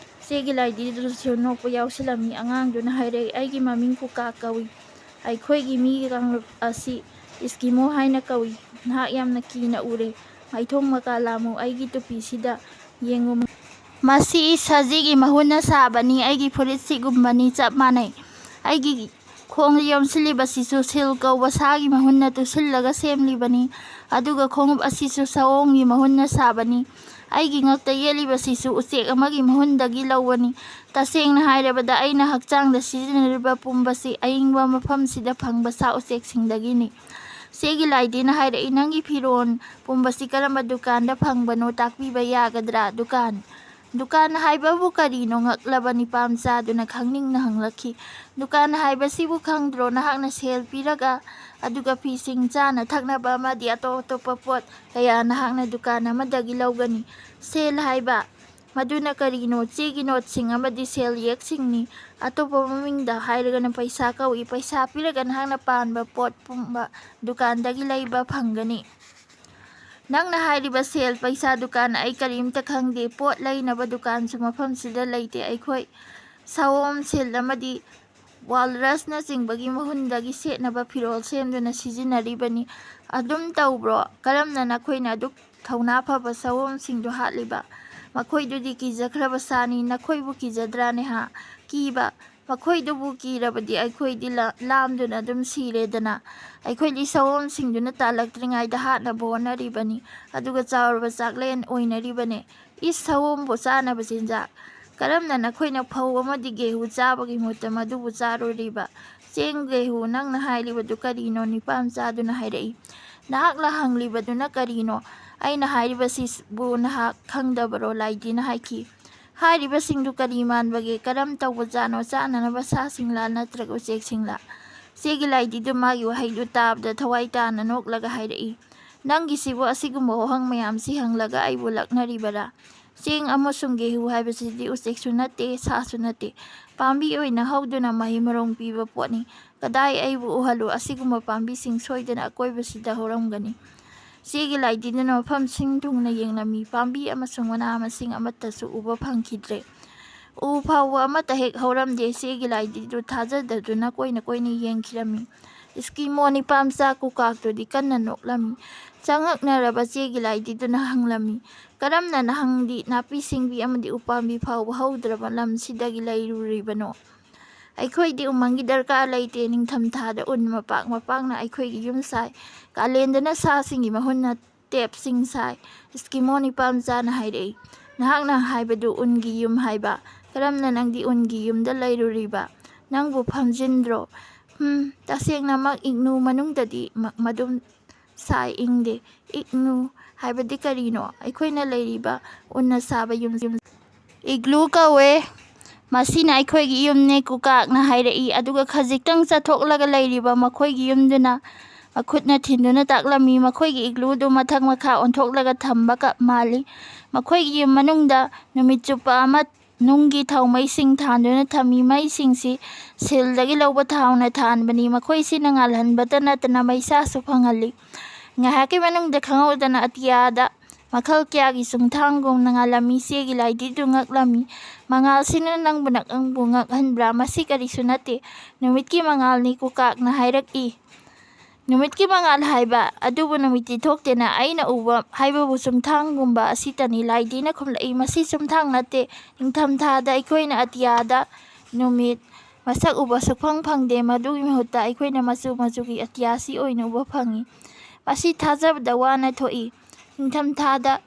ꯆꯦꯒꯤ ꯂꯥꯏꯙꯤꯗꯨꯁꯨ ꯅꯣꯛꯄ ꯌꯥꯎꯁꯤꯜꯂꯝꯃꯤ꯫ ꯑꯉꯥꯡꯗꯨꯅ ꯍꯥꯏꯔꯛꯏ, "ꯑꯩꯒꯤ ꯃꯃꯤꯡ ꯀꯨꯀꯥ ꯀꯧꯏ"꯫ ꯑꯩꯈꯣꯏꯒꯤ ꯃꯤꯒꯤ ꯀꯥꯡꯂꯨꯞ ꯑꯁꯤ ꯏꯁꯀꯤꯃꯣ ꯍꯥꯏꯅ ꯀꯧꯏ꯫ ꯅꯍꯥꯛ ꯌꯥꯝꯅ ꯀꯤꯅ ꯎꯔꯦ꯫ ꯃꯥꯏꯊꯣꯡ ꯃꯀꯥ ꯂꯥꯝꯃꯨ, ꯑꯩꯒꯤ ꯇꯨꯄꯤꯁꯤꯗ ꯌꯦꯡꯉꯨ꯫ ꯃꯁꯤ ꯁꯖꯤꯒꯤ ꯃꯍꯨꯠꯅ ꯁꯥꯕꯅꯤ꯫ ꯑꯩꯒꯤ ꯐꯨꯔꯤꯠꯁꯤꯒꯨꯝꯕꯅꯤ, ꯆꯞ ꯃꯥꯟꯅꯩ꯫ ꯑꯩꯒꯤ ꯈꯣꯡꯗ ꯌꯣꯝꯁꯤꯜꯂꯤꯕꯁꯤꯁꯨ ꯁꯤꯜ ꯀꯧꯕ ꯁꯥꯒꯤ ꯃꯍꯨꯠꯅ ꯇꯨꯁꯤꯜꯂꯒ ꯁꯦꯝꯂꯤꯕꯅꯤ꯫ ꯑꯗꯨꯒ ꯈꯣꯡꯎꯞ ꯑꯁꯤꯁꯨ ꯁꯑꯣꯝꯒꯤ ꯃꯍꯨꯠꯅ ꯁꯥꯕꯅꯤ꯫ ꯑꯩꯒꯤ ꯉꯛꯇ ꯌꯦꯠꯂꯤꯕꯁꯤꯁꯨ ꯎꯆꯦꯛ ꯑꯃꯒꯤ ꯃꯍꯨꯠꯗꯒꯤ ꯂꯧꯕꯅꯤ꯫ ꯇꯁꯦꯡꯅ ꯍꯥꯏꯔꯕꯗ, ꯑꯩꯅ ꯍꯛꯆꯥꯡꯗ ꯁꯤꯖꯤꯟꯅꯔꯤꯕ ꯄꯨꯝꯕꯁꯤ ꯑꯏꯪꯕ ꯃꯐꯝꯁꯤꯗ ꯐꯪꯕ ꯁꯥ ꯎꯆꯦꯛꯁꯤꯡꯗꯒꯤꯅꯤ꯫ ꯆꯦꯒꯤ ꯂꯥꯏꯗꯤꯅ ꯍꯥꯏꯔꯛꯏ, "ꯅꯪꯒꯤ ꯐꯤꯔꯣꯜ ꯄꯨꯝꯕꯁꯤ ꯀꯔꯝꯕ ꯗꯨꯀꯥꯟꯗ ꯐꯪꯕꯅꯣ ꯇꯥꯛꯄꯤꯕ ꯌꯥꯒꯗ꯭ꯔꯥ?" "ꯗꯨꯀꯥꯟ? ꯗꯨꯀꯥꯟ ꯍꯥꯏꯕꯕꯨ ꯀꯔꯤꯅꯣ?" ꯉꯛꯂꯕ ꯅꯤꯄꯥ ꯃꯆꯥꯗꯨꯅ ꯈꯪꯅꯤꯡꯅ ꯍꯪꯂꯛꯈꯤ꯫ "ꯗꯨꯀꯥꯟ ꯍꯥꯏꯕꯁꯤꯕꯨ ꯈꯪꯗ꯭ꯔꯣ? ꯅꯍꯥꯛꯅ ꯁꯦꯜ ꯄꯤꯔꯒ, ꯑꯗꯨꯒ ꯐꯤꯁꯤꯡ, ꯆꯥꯅ ꯊꯛꯅꯕ ꯑꯃꯗꯤ ꯑꯇꯣꯞ ꯑꯇꯣꯞꯄ ꯄꯣꯠ ꯀꯌꯥ ꯅꯍꯥꯛꯅ ꯗꯨꯀꯥꯟ ꯑꯃꯗꯒꯤ ꯂꯧꯒꯅꯤ꯫ ꯁꯦꯜ ꯍꯥꯏꯕ ꯃꯗꯨꯅ ꯀꯔꯤꯅꯣ? ꯆꯦꯒꯤ ꯅꯣꯠꯁꯤꯡ ꯑꯃꯗꯤ ꯁꯦꯜ ꯌꯦꯛꯁꯤꯡꯅꯤ꯫ ꯑꯇꯣꯞꯄ ꯃꯃꯤꯡꯗ ꯍꯥꯏꯔꯒꯅ ꯄꯩꯁꯥ ꯀꯧꯏ꯫ ꯄꯩꯁꯥ ꯄꯤꯔꯒ ꯅꯍꯥꯛꯅ ꯄꯥꯝꯕ ꯄꯣꯠ ꯄꯨꯝꯕ ꯗꯨꯀꯥꯟꯗꯒꯤ ꯂꯩꯕ ꯐꯪꯒꯅꯤ꯫ ꯅꯪꯅ ꯍꯥꯏꯔꯤꯕ ꯁꯦꯜ, ꯄꯩꯁꯥ, ꯗꯨꯀꯥꯟ ꯑꯩ ꯀꯔꯤꯝꯇ ꯈꯪꯗꯦ꯫ ꯄꯣꯠ ꯂꯩꯅꯕ ꯗꯨꯀꯥꯟꯁꯨ ꯃꯐꯝꯁꯤꯗ ꯂꯩꯇꯦ꯫ ꯑꯩꯈꯣꯏ ꯁꯑꯣꯝ, ꯁꯤꯜ ꯑꯃꯗꯤ ꯋꯥꯜꯔꯁꯅꯆꯤꯡꯕꯒꯤ ꯃꯍꯨꯠꯗꯒꯤ ꯁꯦꯠꯅꯕ ꯐꯤꯔꯣꯜ ꯁꯦꯝꯗꯨꯅ ꯁꯤꯖꯤꯟꯅꯔꯤꯕꯅꯤ꯫ ꯑꯗꯨꯝ ꯇꯧꯕ꯭ꯔꯣ? ꯀꯔꯝꯅ ꯅꯈꯣꯏꯅ ꯑꯗꯨꯛ ꯊꯧꯅꯥ ꯐꯕ ꯁꯑꯣꯝꯁꯤꯡꯗꯨ ꯍꯥꯠꯂꯤꯕ? ꯃꯈꯣꯏꯗꯨꯗꯤ ꯀꯤꯖꯈ꯭ꯔꯕ ꯁꯥꯅꯤ꯫ ꯅꯈꯣꯏꯕꯨ ꯀꯤꯖꯗ꯭ꯔꯥꯅꯦ ꯍꯥ? ꯀꯤꯕ? ꯃꯈꯣꯏꯗꯨꯕꯨ ꯀꯤꯔꯕꯗꯤ ꯑꯩꯈꯣꯏꯗꯤ ꯂ-, ꯂꯥꯝꯗꯨꯅ ꯑꯗꯨꯝ ꯁꯤꯔꯦꯗꯅ꯫ ꯑꯩꯈꯣꯏꯗꯤ ꯁꯑꯣꯝꯁꯤꯡꯗꯨꯅ ꯇꯥꯜꯂꯛꯇ꯭ꯔꯤꯉꯩꯗ ꯍꯥꯠꯅꯕ ꯍꯣꯠꯅꯔꯤꯕꯅꯤ, ꯑꯗꯨꯒ ꯆꯥꯎꯔꯕ ꯆꯥꯛꯂꯦꯟ ꯑꯣꯏꯅꯔꯤꯕꯅꯤ꯫ ꯏꯁ, ꯁꯑꯣꯝꯕꯨ ꯆꯥꯅꯕ ꯆꯤꯟꯖꯥꯛ? ꯀꯔꯝꯅ ꯅꯈꯣꯏꯅ ꯐꯧ ꯑꯃꯗꯤ ꯒꯦꯍꯨ ꯆꯥꯕꯒꯤ ꯃꯍꯨꯠꯇ ꯃꯗꯨꯕꯨ ꯆꯥꯔꯨꯔꯤꯕ? ꯆꯦꯡ, ꯒꯦꯍꯨ, ꯅꯪꯅ ꯍꯥꯏꯔꯤꯕꯗꯨ ꯀꯔꯤꯅꯣ?" ꯅꯤꯄꯥ ꯃꯆꯥꯗꯨꯅ ꯍꯥꯏꯔꯛꯏ꯫ "ꯅꯍꯥꯛꯅ ꯍꯪꯂꯤꯕꯗꯨꯅ ꯀꯔꯤꯅꯣ? ꯑꯩꯅ ꯍꯥꯏꯔꯤꯕꯁꯤꯕꯨ ꯅꯍꯥꯛ ꯈꯪꯗꯕꯔꯣ?" ꯂꯥꯏꯗꯤꯅ ꯍꯥꯏꯈꯤ꯫ "ꯍꯥꯏꯔꯤꯕꯁꯤꯡꯗꯨ ꯀꯔꯤ ꯃꯥꯟꯕꯒꯦ? ꯀꯔꯝ ꯇꯧꯕꯖꯥꯠꯅꯣ? ꯆꯥꯅꯅꯕ ꯁꯥꯁꯤꯡꯂꯥ ꯅꯠꯇ꯭ꯔꯒ ꯎꯆꯦꯛꯁꯤꯡꯂꯥ?" ꯆꯦꯒꯤ ꯂꯥꯏꯗꯤꯗꯨ ꯃꯥꯒꯤ ꯋꯥꯍꯩꯗꯨ ꯇꯥꯕꯗ ꯊꯋꯥꯏ ꯇꯥꯅ ꯅꯣꯛꯂꯒ ꯍꯥꯏꯔꯛꯏ, "ꯅꯪꯒꯤꯁꯤꯕꯨ ꯑꯁꯤꯒꯨꯝꯕ ꯋꯥꯍꯪ ꯃꯌꯥꯝꯁꯤ ꯍꯪꯂꯒ ꯑꯩꯕꯨ ꯂꯛꯅꯔꯤꯕꯔꯥ? ꯆꯦꯡ ꯑꯃꯁꯨꯡ ꯒꯦꯍꯨ ꯍꯥꯏꯕꯁꯤꯗꯤ ꯎꯆꯦꯛꯁꯨ ꯅꯠꯇꯦ, ꯁꯥꯁꯨ ꯅꯠꯇꯦ꯫ ꯄꯥꯝꯕꯤ ꯑꯣꯏꯅ ꯍꯧꯗꯨꯅ ꯃꯍꯩ ꯃꯔꯣꯡ ꯄꯤꯕ ꯄꯣꯠꯅꯤ꯫ ꯀꯗꯥꯏ, ꯑꯩꯕꯨ ꯎꯍꯜꯂꯨ, ꯑꯁꯤꯒꯨꯝꯕ ꯄꯥꯝꯕꯤꯁꯤꯡ ꯁꯣꯏꯗꯅ ꯑꯀꯣꯏꯕꯁꯤꯗ ꯍꯧꯔꯝꯒꯅꯤ꯫" ꯆꯦꯒꯤ ꯂꯥꯏꯗꯤꯗꯨꯅ ꯃꯐꯝ ꯁꯤꯟ ꯊꯨꯡꯅ ꯌꯦꯡꯂꯝꯃꯤ꯫ ꯄꯥꯝꯕꯤ ꯑꯃꯁꯨꯡ ꯃꯅꯥ ꯃꯁꯤꯡ ꯑꯃꯠꯇꯁꯨ ꯎꯕ ꯐꯪꯈꯤꯗ꯭ꯔꯦ꯫ ꯎ ꯐꯥꯎꯕ ꯑꯃꯠꯇ ꯍꯦꯛ ꯍꯧꯔꯝꯗꯦ꯫ ꯆꯦꯒꯤ ꯂꯥꯏꯗꯤꯗꯨ ꯊꯥꯖꯗꯗꯨꯅ ꯀꯣꯏꯅ ꯀꯣꯏꯅ ꯌꯦꯡꯈꯤꯔꯝꯃꯤ꯫ ꯏꯁꯀꯤꯃꯣ ꯅꯤꯄꯥ ꯃꯆꯥ ꯀꯨꯀꯥꯛꯇꯨꯗꯤ ꯀꯟꯅ ꯅꯣꯛꯂꯝꯃꯤ꯫ ꯆꯉꯛꯅꯔꯕ ꯆꯦꯒꯤ ꯂꯥꯏꯗꯤꯗꯨꯅ ꯍꯪꯂꯝꯃꯤ, "ꯀꯔꯝꯅ ꯅꯍꯥꯛꯗꯤ ꯅꯥꯄꯤ ꯁꯤꯡꯕꯤ ꯑꯃꯗꯤ ꯎꯄꯥꯝꯕꯤ ꯐꯥꯎꯕ ꯍꯧꯗ꯭ꯔꯕ ꯂꯝꯁꯤꯗꯒꯤ ꯂꯩꯔꯨꯔꯤꯕꯅꯣ? ꯑꯩꯈꯣꯏꯗꯤ ꯎꯃꯪꯒꯤ ꯗꯔꯀꯥꯔ ꯂꯩꯇꯦ꯫ ꯅꯤꯡꯊꯝꯊꯥꯗ ꯎꯟ ꯃꯄꯥꯛ ꯃꯄꯥꯛꯅ ꯑꯩꯈꯣꯏꯒꯤ ꯌꯨꯝ ꯁꯥꯏ꯫ ꯀꯥꯂꯦꯟꯗꯅ ꯁꯥꯁꯤꯡꯒꯤ ꯃꯍꯨꯠꯅ ꯇꯦꯞꯁꯤꯡ ꯁꯥꯏ꯫" ꯏꯁꯀꯤꯃꯣ ꯅꯤꯄꯥ ꯃꯆꯥꯅ ꯍꯥꯏꯔꯛꯏ, "ꯅꯍꯥꯛꯅ ꯍꯥꯏꯕꯗꯨ ꯎꯟꯒꯤ ꯌꯨꯝ ꯍꯥꯏꯕ꯫ ꯀꯔꯝꯅ ꯅꯪꯗꯤ ꯎꯟꯒꯤ ꯌꯨꯝꯗ ꯂꯩꯔꯨꯔꯤꯕ? ꯅꯪꯕꯨ ꯐꯝꯖꯤꯟꯗ꯭ꯔꯣ?" "ꯍꯝ, ꯇꯁꯦꯡꯅꯃꯛ ꯏꯒꯅꯨ ꯃꯅꯨꯡꯗꯗꯤ ꯃ-, ꯃꯗꯨꯝ ꯁꯥꯏ ꯏꯪꯗꯦ꯫" "ꯏꯒꯅꯨ ꯍꯥꯏꯕꯗꯤ ꯀꯔꯤꯅꯣ?" "ꯑꯩꯈꯣꯏꯅ ꯂꯩꯔꯤꯕ ꯎꯟꯅ ꯁꯥꯕ ꯌꯨꯝ, ꯌꯨꯝ ꯏꯒ꯭ꯂꯨ ꯀꯧꯋꯦ꯫ ꯃꯁꯤꯅ ꯑꯩꯈꯣꯏꯒꯤ ꯌꯨꯝꯅꯦ," ꯀꯨꯀꯥꯛꯅ ꯍꯥꯏꯔꯛꯏ꯫ ꯑꯗꯨꯒ ꯈꯖꯤꯛꯇꯪ ꯆꯠꯊꯣꯛꯂꯒ ꯂꯩꯔꯤꯕ ꯃꯈꯣꯏꯒꯤ ꯌꯨꯝꯗꯨꯅ ꯃꯈꯨꯠꯅ ꯊꯤꯟꯗꯨꯅ ꯇꯥꯛꯂꯝꯃꯤ꯫ ꯃꯈꯣꯏꯒꯤ ꯏꯒ꯭ꯂꯨꯗꯨ ꯃꯊꯛ ꯃꯈꯥ ꯑꯣꯟꯊꯣꯛꯂꯒ ꯊꯝꯕꯒ ꯃꯥꯜꯂꯤ꯫ ꯃꯈꯣꯏꯒꯤ ꯌꯨꯝ ꯃꯅꯨꯡꯗ ꯅꯨꯃꯤꯠ ꯆꯨꯞꯄ ꯑꯃ ꯅꯨꯡꯒꯤ ꯊꯥꯎꯃꯩꯁꯤꯡ ꯊꯥꯟꯗꯨꯅ ꯊꯝꯃꯤ꯫ ꯃꯩꯁꯤꯡꯁꯤ ꯁꯤꯜꯗꯒꯤ ꯂꯧꯕ ꯊꯥꯎꯅ ꯊꯥꯟꯕꯅꯤ꯫ ꯃꯈꯣꯏꯁꯤꯅ ꯉꯥꯜꯍꯟꯕꯇ ꯅꯠꯇꯅ ꯃꯩꯁꯥꯁꯨ ꯐꯪꯍꯜꯂꯤ꯫ ꯉꯥꯏꯍꯥꯛꯀꯤ ꯃꯅꯨꯡꯗ ꯈꯪꯍꯧꯗꯅ ꯑꯇꯤꯌꯥꯗ ꯃꯈꯜ ꯀꯌꯥꯒꯤ ꯆꯨꯝꯊꯥꯡꯒꯨꯝꯅ ꯉꯥꯜꯂꯝꯃꯤ꯫ ꯆꯦꯒꯤ ꯂꯥꯏꯗꯤꯗꯨ ꯉꯛꯂꯝꯃꯤ꯫ "ꯃꯉꯥꯜꯁꯤꯅ ꯅꯪꯕꯨ ꯅꯪꯕꯨ ꯉꯛꯍꯟꯕ꯭ꯔꯥ? ꯃꯁꯤ ꯀꯔꯤꯁꯨ ꯅꯠꯇꯦ, ꯅꯨꯃꯤꯠꯀꯤ ꯃꯉꯥꯜꯅꯤ," ꯀꯨꯀꯥꯛꯅ ꯍꯥꯏꯔꯛꯏ꯫ "ꯅꯨꯃꯤꯠꯀꯤ ꯃꯉꯥꯜ ꯍꯥꯏꯕ ꯑꯗꯨꯕꯨ ꯅꯨꯃꯤꯠꯇꯤ ꯊꯣꯛꯇꯦꯅ꯫ ꯑꯩꯅ ꯎꯕ ꯍꯥꯏꯕꯕꯨ ꯆꯨꯝꯊꯥꯡꯒꯨꯝꯕ ꯑꯁꯤꯇꯅꯤ꯫" ꯂꯥꯏꯗꯤꯅ ꯈꯨꯝꯂꯛꯏ, "ꯃꯁꯤ ꯆꯨꯝꯊꯥꯡ ꯅꯠꯇꯦ꯫ ꯅꯤꯡꯊꯝꯊꯥꯗ ꯑꯩꯈꯣꯏꯅ ꯑꯇꯤꯌꯥꯗ ꯅꯨꯃꯤꯠ ꯃꯁꯛ ꯎꯕ ꯁꯨꯛꯐꯪ ꯐꯪꯗꯦ꯫ ꯃꯗꯨꯒꯤ ꯃꯍꯨꯠꯇ ꯑꯩꯈꯣꯏꯅ ꯃꯆꯨ ꯃꯆꯨꯒꯤ ꯑꯇꯤꯌꯥꯁꯤ ꯑꯣꯏꯅ ꯎꯕ ꯐꯪꯏ꯫ ꯃꯁꯤ ꯊꯥꯖꯕꯗ ꯋꯥꯅ ꯊꯣꯛꯏ꯫ ꯅꯤꯡꯊꯝꯊꯥꯗ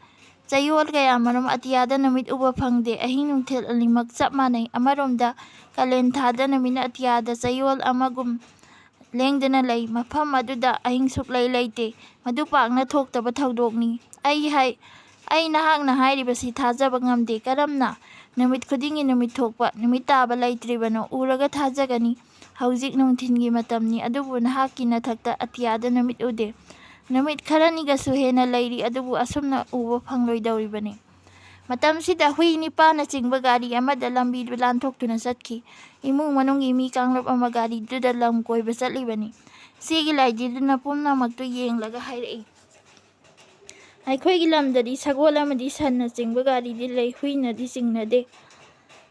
ꯆꯌꯣꯜ ꯀꯌꯥꯃꯔꯨꯝ ꯑꯇꯤꯌꯥꯗ ꯅꯨꯃꯤꯠ ꯎꯕ ꯐꯪꯗꯦ꯫ ꯑꯍꯤꯡ ꯅꯨꯡꯊꯤꯜ ꯑꯅꯤꯃꯛ ꯆꯞ ꯃꯥꯟꯅꯩ꯫ ꯑꯃꯔꯣꯝꯗ ꯀꯥꯂꯦꯟ ꯊꯥꯗ ꯅꯨꯃꯤꯠꯅ ꯑꯇꯤꯌꯥꯗ ꯆꯌꯣꯜ ꯑꯃꯒꯨꯝ ꯂꯦꯡꯗꯅ ꯂꯩ꯫ ꯃꯐꯝ ꯑꯗꯨꯗ ꯑꯍꯤꯡ ꯁꯨꯛꯂꯩ ꯂꯩꯇꯦ꯫ ꯃꯗꯨ ꯄꯥꯛꯅ ꯊꯣꯛꯇꯕ ꯊꯧꯗꯣꯛꯅꯤ꯫ ꯑꯩ ꯍꯥꯏ-, ꯑꯩ ꯅꯍꯥꯛꯅ ꯍꯥꯏꯔꯤꯕꯁꯤ ꯊꯥꯖꯕ ꯉꯝꯗꯦ꯫ ꯀꯔꯝꯅ? ꯅꯨꯃꯤꯠ ꯈꯨꯗꯤꯡꯒꯤ ꯅꯨꯃꯤꯠ ꯊꯣꯛꯄ, ꯅꯨꯃꯤꯠ ꯇꯥꯕ ꯂꯩꯇ꯭ꯔꯤꯕꯅꯣ? ꯎꯔꯒ ꯊꯥꯖꯒꯅꯤ꯫ ꯍꯧꯖꯤꯛ ꯅꯨꯡꯊꯤꯜꯒꯤ ꯃꯇꯝꯅꯤ, ꯑꯗꯨꯕꯨ ꯅꯍꯥꯛꯀꯤ ꯅꯊꯛꯇ ꯑꯇꯤꯌꯥꯗ ꯅꯨꯃꯤꯠ ꯎꯗꯦ꯫ ꯅꯨꯃꯤꯠ ꯈꯔꯅꯤꯒꯁꯨ ꯍꯦꯟꯅ ꯂꯩꯔꯤ, ꯑꯗꯨꯕꯨ ꯑꯁꯨꯝꯅ ꯎꯕ ꯐꯪꯂꯣꯏꯗꯧꯔꯤꯕꯅꯤ꯫ ꯃꯇꯝꯁꯤꯗ ꯍꯨꯏ ꯅꯤꯄꯥꯅꯆꯤꯡꯕ ꯒꯥꯔꯤ ꯑꯃꯗ ꯂꯝꯕꯤꯗꯨ ꯂꯥꯟꯊꯣꯛꯇꯨꯅ ꯆꯠꯈꯤ꯫ ꯏꯃꯨꯡ ꯃꯅꯨꯡꯒꯤ ꯃꯤ ꯀꯥꯡꯂꯨꯞ ꯑꯃ ꯒꯥꯔꯤꯗꯨꯗ ꯂꯝ ꯀꯣꯏꯕ ꯆꯠꯂꯤꯕꯅꯤ꯫ ꯆꯦꯒꯤ ꯂꯥꯏꯗꯤꯗꯨꯅ ꯄꯨꯝꯅꯃꯛꯇꯨ ꯌꯦꯡꯂꯒ ꯍꯥꯏꯔꯛꯏ, "ꯑꯩꯈꯣꯏꯒꯤ ꯂꯝꯗꯗꯤ ꯁꯒꯣꯜ ꯑꯃꯗꯤ ꯁꯟꯅꯆꯤꯡꯕ ꯒꯥꯔꯤꯗꯤ ꯂꯩ, ꯍꯨꯏꯅꯗꯤ ꯆꯤꯡꯅꯗꯦ꯫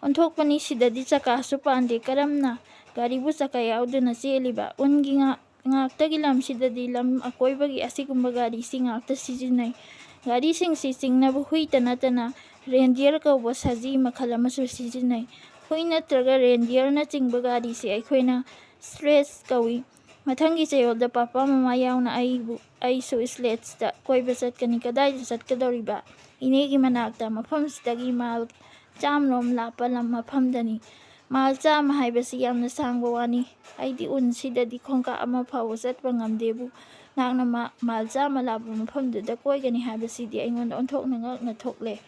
ꯑꯣꯟꯊꯣꯛꯄꯅꯤ, ꯁꯤꯗꯗꯤ ꯆꯀꯥꯁꯨ ꯄꯥꯟꯗꯦ, ꯀꯔꯝꯅ ꯒꯥꯔꯤꯕꯨ ꯆꯀꯥ ꯌꯥꯎꯗꯅ ꯆꯦꯜꯂꯤꯕ? ꯎꯟꯒꯤ ꯉꯥ-, ꯉꯥꯛꯇꯒꯤ ꯂꯝꯁꯤꯗꯗꯤ ꯂꯝ ꯑꯀꯣꯏꯕꯒꯤ ꯑꯁꯤꯒꯨꯝꯕ ꯒꯥꯔꯤꯁꯤ ꯉꯥꯛꯇ ꯁꯤꯖꯤꯟꯅꯩ꯫ ꯒꯥꯔꯤꯁꯤꯡꯁꯤ ꯆꯤꯡꯅꯕ ꯍꯨꯏꯇ ꯅꯠꯇꯅ reindeer ꯀꯧꯕ ꯁꯖꯤ ꯃꯈꯜ ꯑꯃꯁꯨ ꯁꯤꯖꯤꯟꯅꯩ꯫ ꯍꯨꯏ ꯅꯠꯇ꯭ꯔꯒ reindeerꯅꯆꯤꯡꯕ ꯒꯥꯔꯤꯁꯤ ꯑꯩꯈꯣꯏꯅ sledge ꯀꯧꯏ꯫ ꯃꯊꯪꯒꯤ ꯆꯌꯣꯜꯗ ꯄꯥꯄꯥ ꯃꯃꯥ ꯌꯥꯎꯅ ꯑꯩꯕꯨ, ꯑꯩꯁꯨ sledgeꯇ ꯀꯣꯏꯕ ꯆꯠꯀꯅꯤ꯫ ꯀꯗꯥꯏꯗ ꯆꯠꯀꯗꯧꯔꯤꯕ? ꯏꯅꯦꯒꯤ ꯃꯅꯥꯛꯇ꯫ ꯃꯐꯝꯁꯤꯗꯒꯤ ꯃꯥꯏꯜ ꯆꯥꯝꯔꯣꯝ ꯂꯥꯞꯄ ꯂꯝ ꯃꯐꯝꯗꯅꯤ꯫ ꯃꯥꯏꯜ ꯆꯥꯝꯃ ꯍꯥꯏꯕꯁꯤ ꯌꯥꯝꯅ ꯁꯥꯡꯕ ꯋꯥꯅꯤ꯫ ꯑꯩꯗꯤ ꯎꯟꯁꯤꯗꯗꯤ ꯈꯣꯡꯀꯥꯞ ꯑꯃ ꯐꯥꯎꯕ ꯆꯠꯄ ꯉꯝꯗꯦꯕꯨ, ꯅꯍꯥꯛꯅ ꯃꯥ-, ꯃꯥꯏꯜ ꯆꯥꯝꯃ ꯂꯥꯞꯄ ꯃꯐꯝꯗꯨꯗ ꯀꯣꯏꯒꯅꯤ ꯍꯥꯏꯕꯁꯤꯗꯤ ꯑꯩꯉꯣꯟꯗ ꯑꯣꯟꯊꯣꯛꯅ ꯉꯛꯅ ꯊꯣꯛꯂꯦ꯫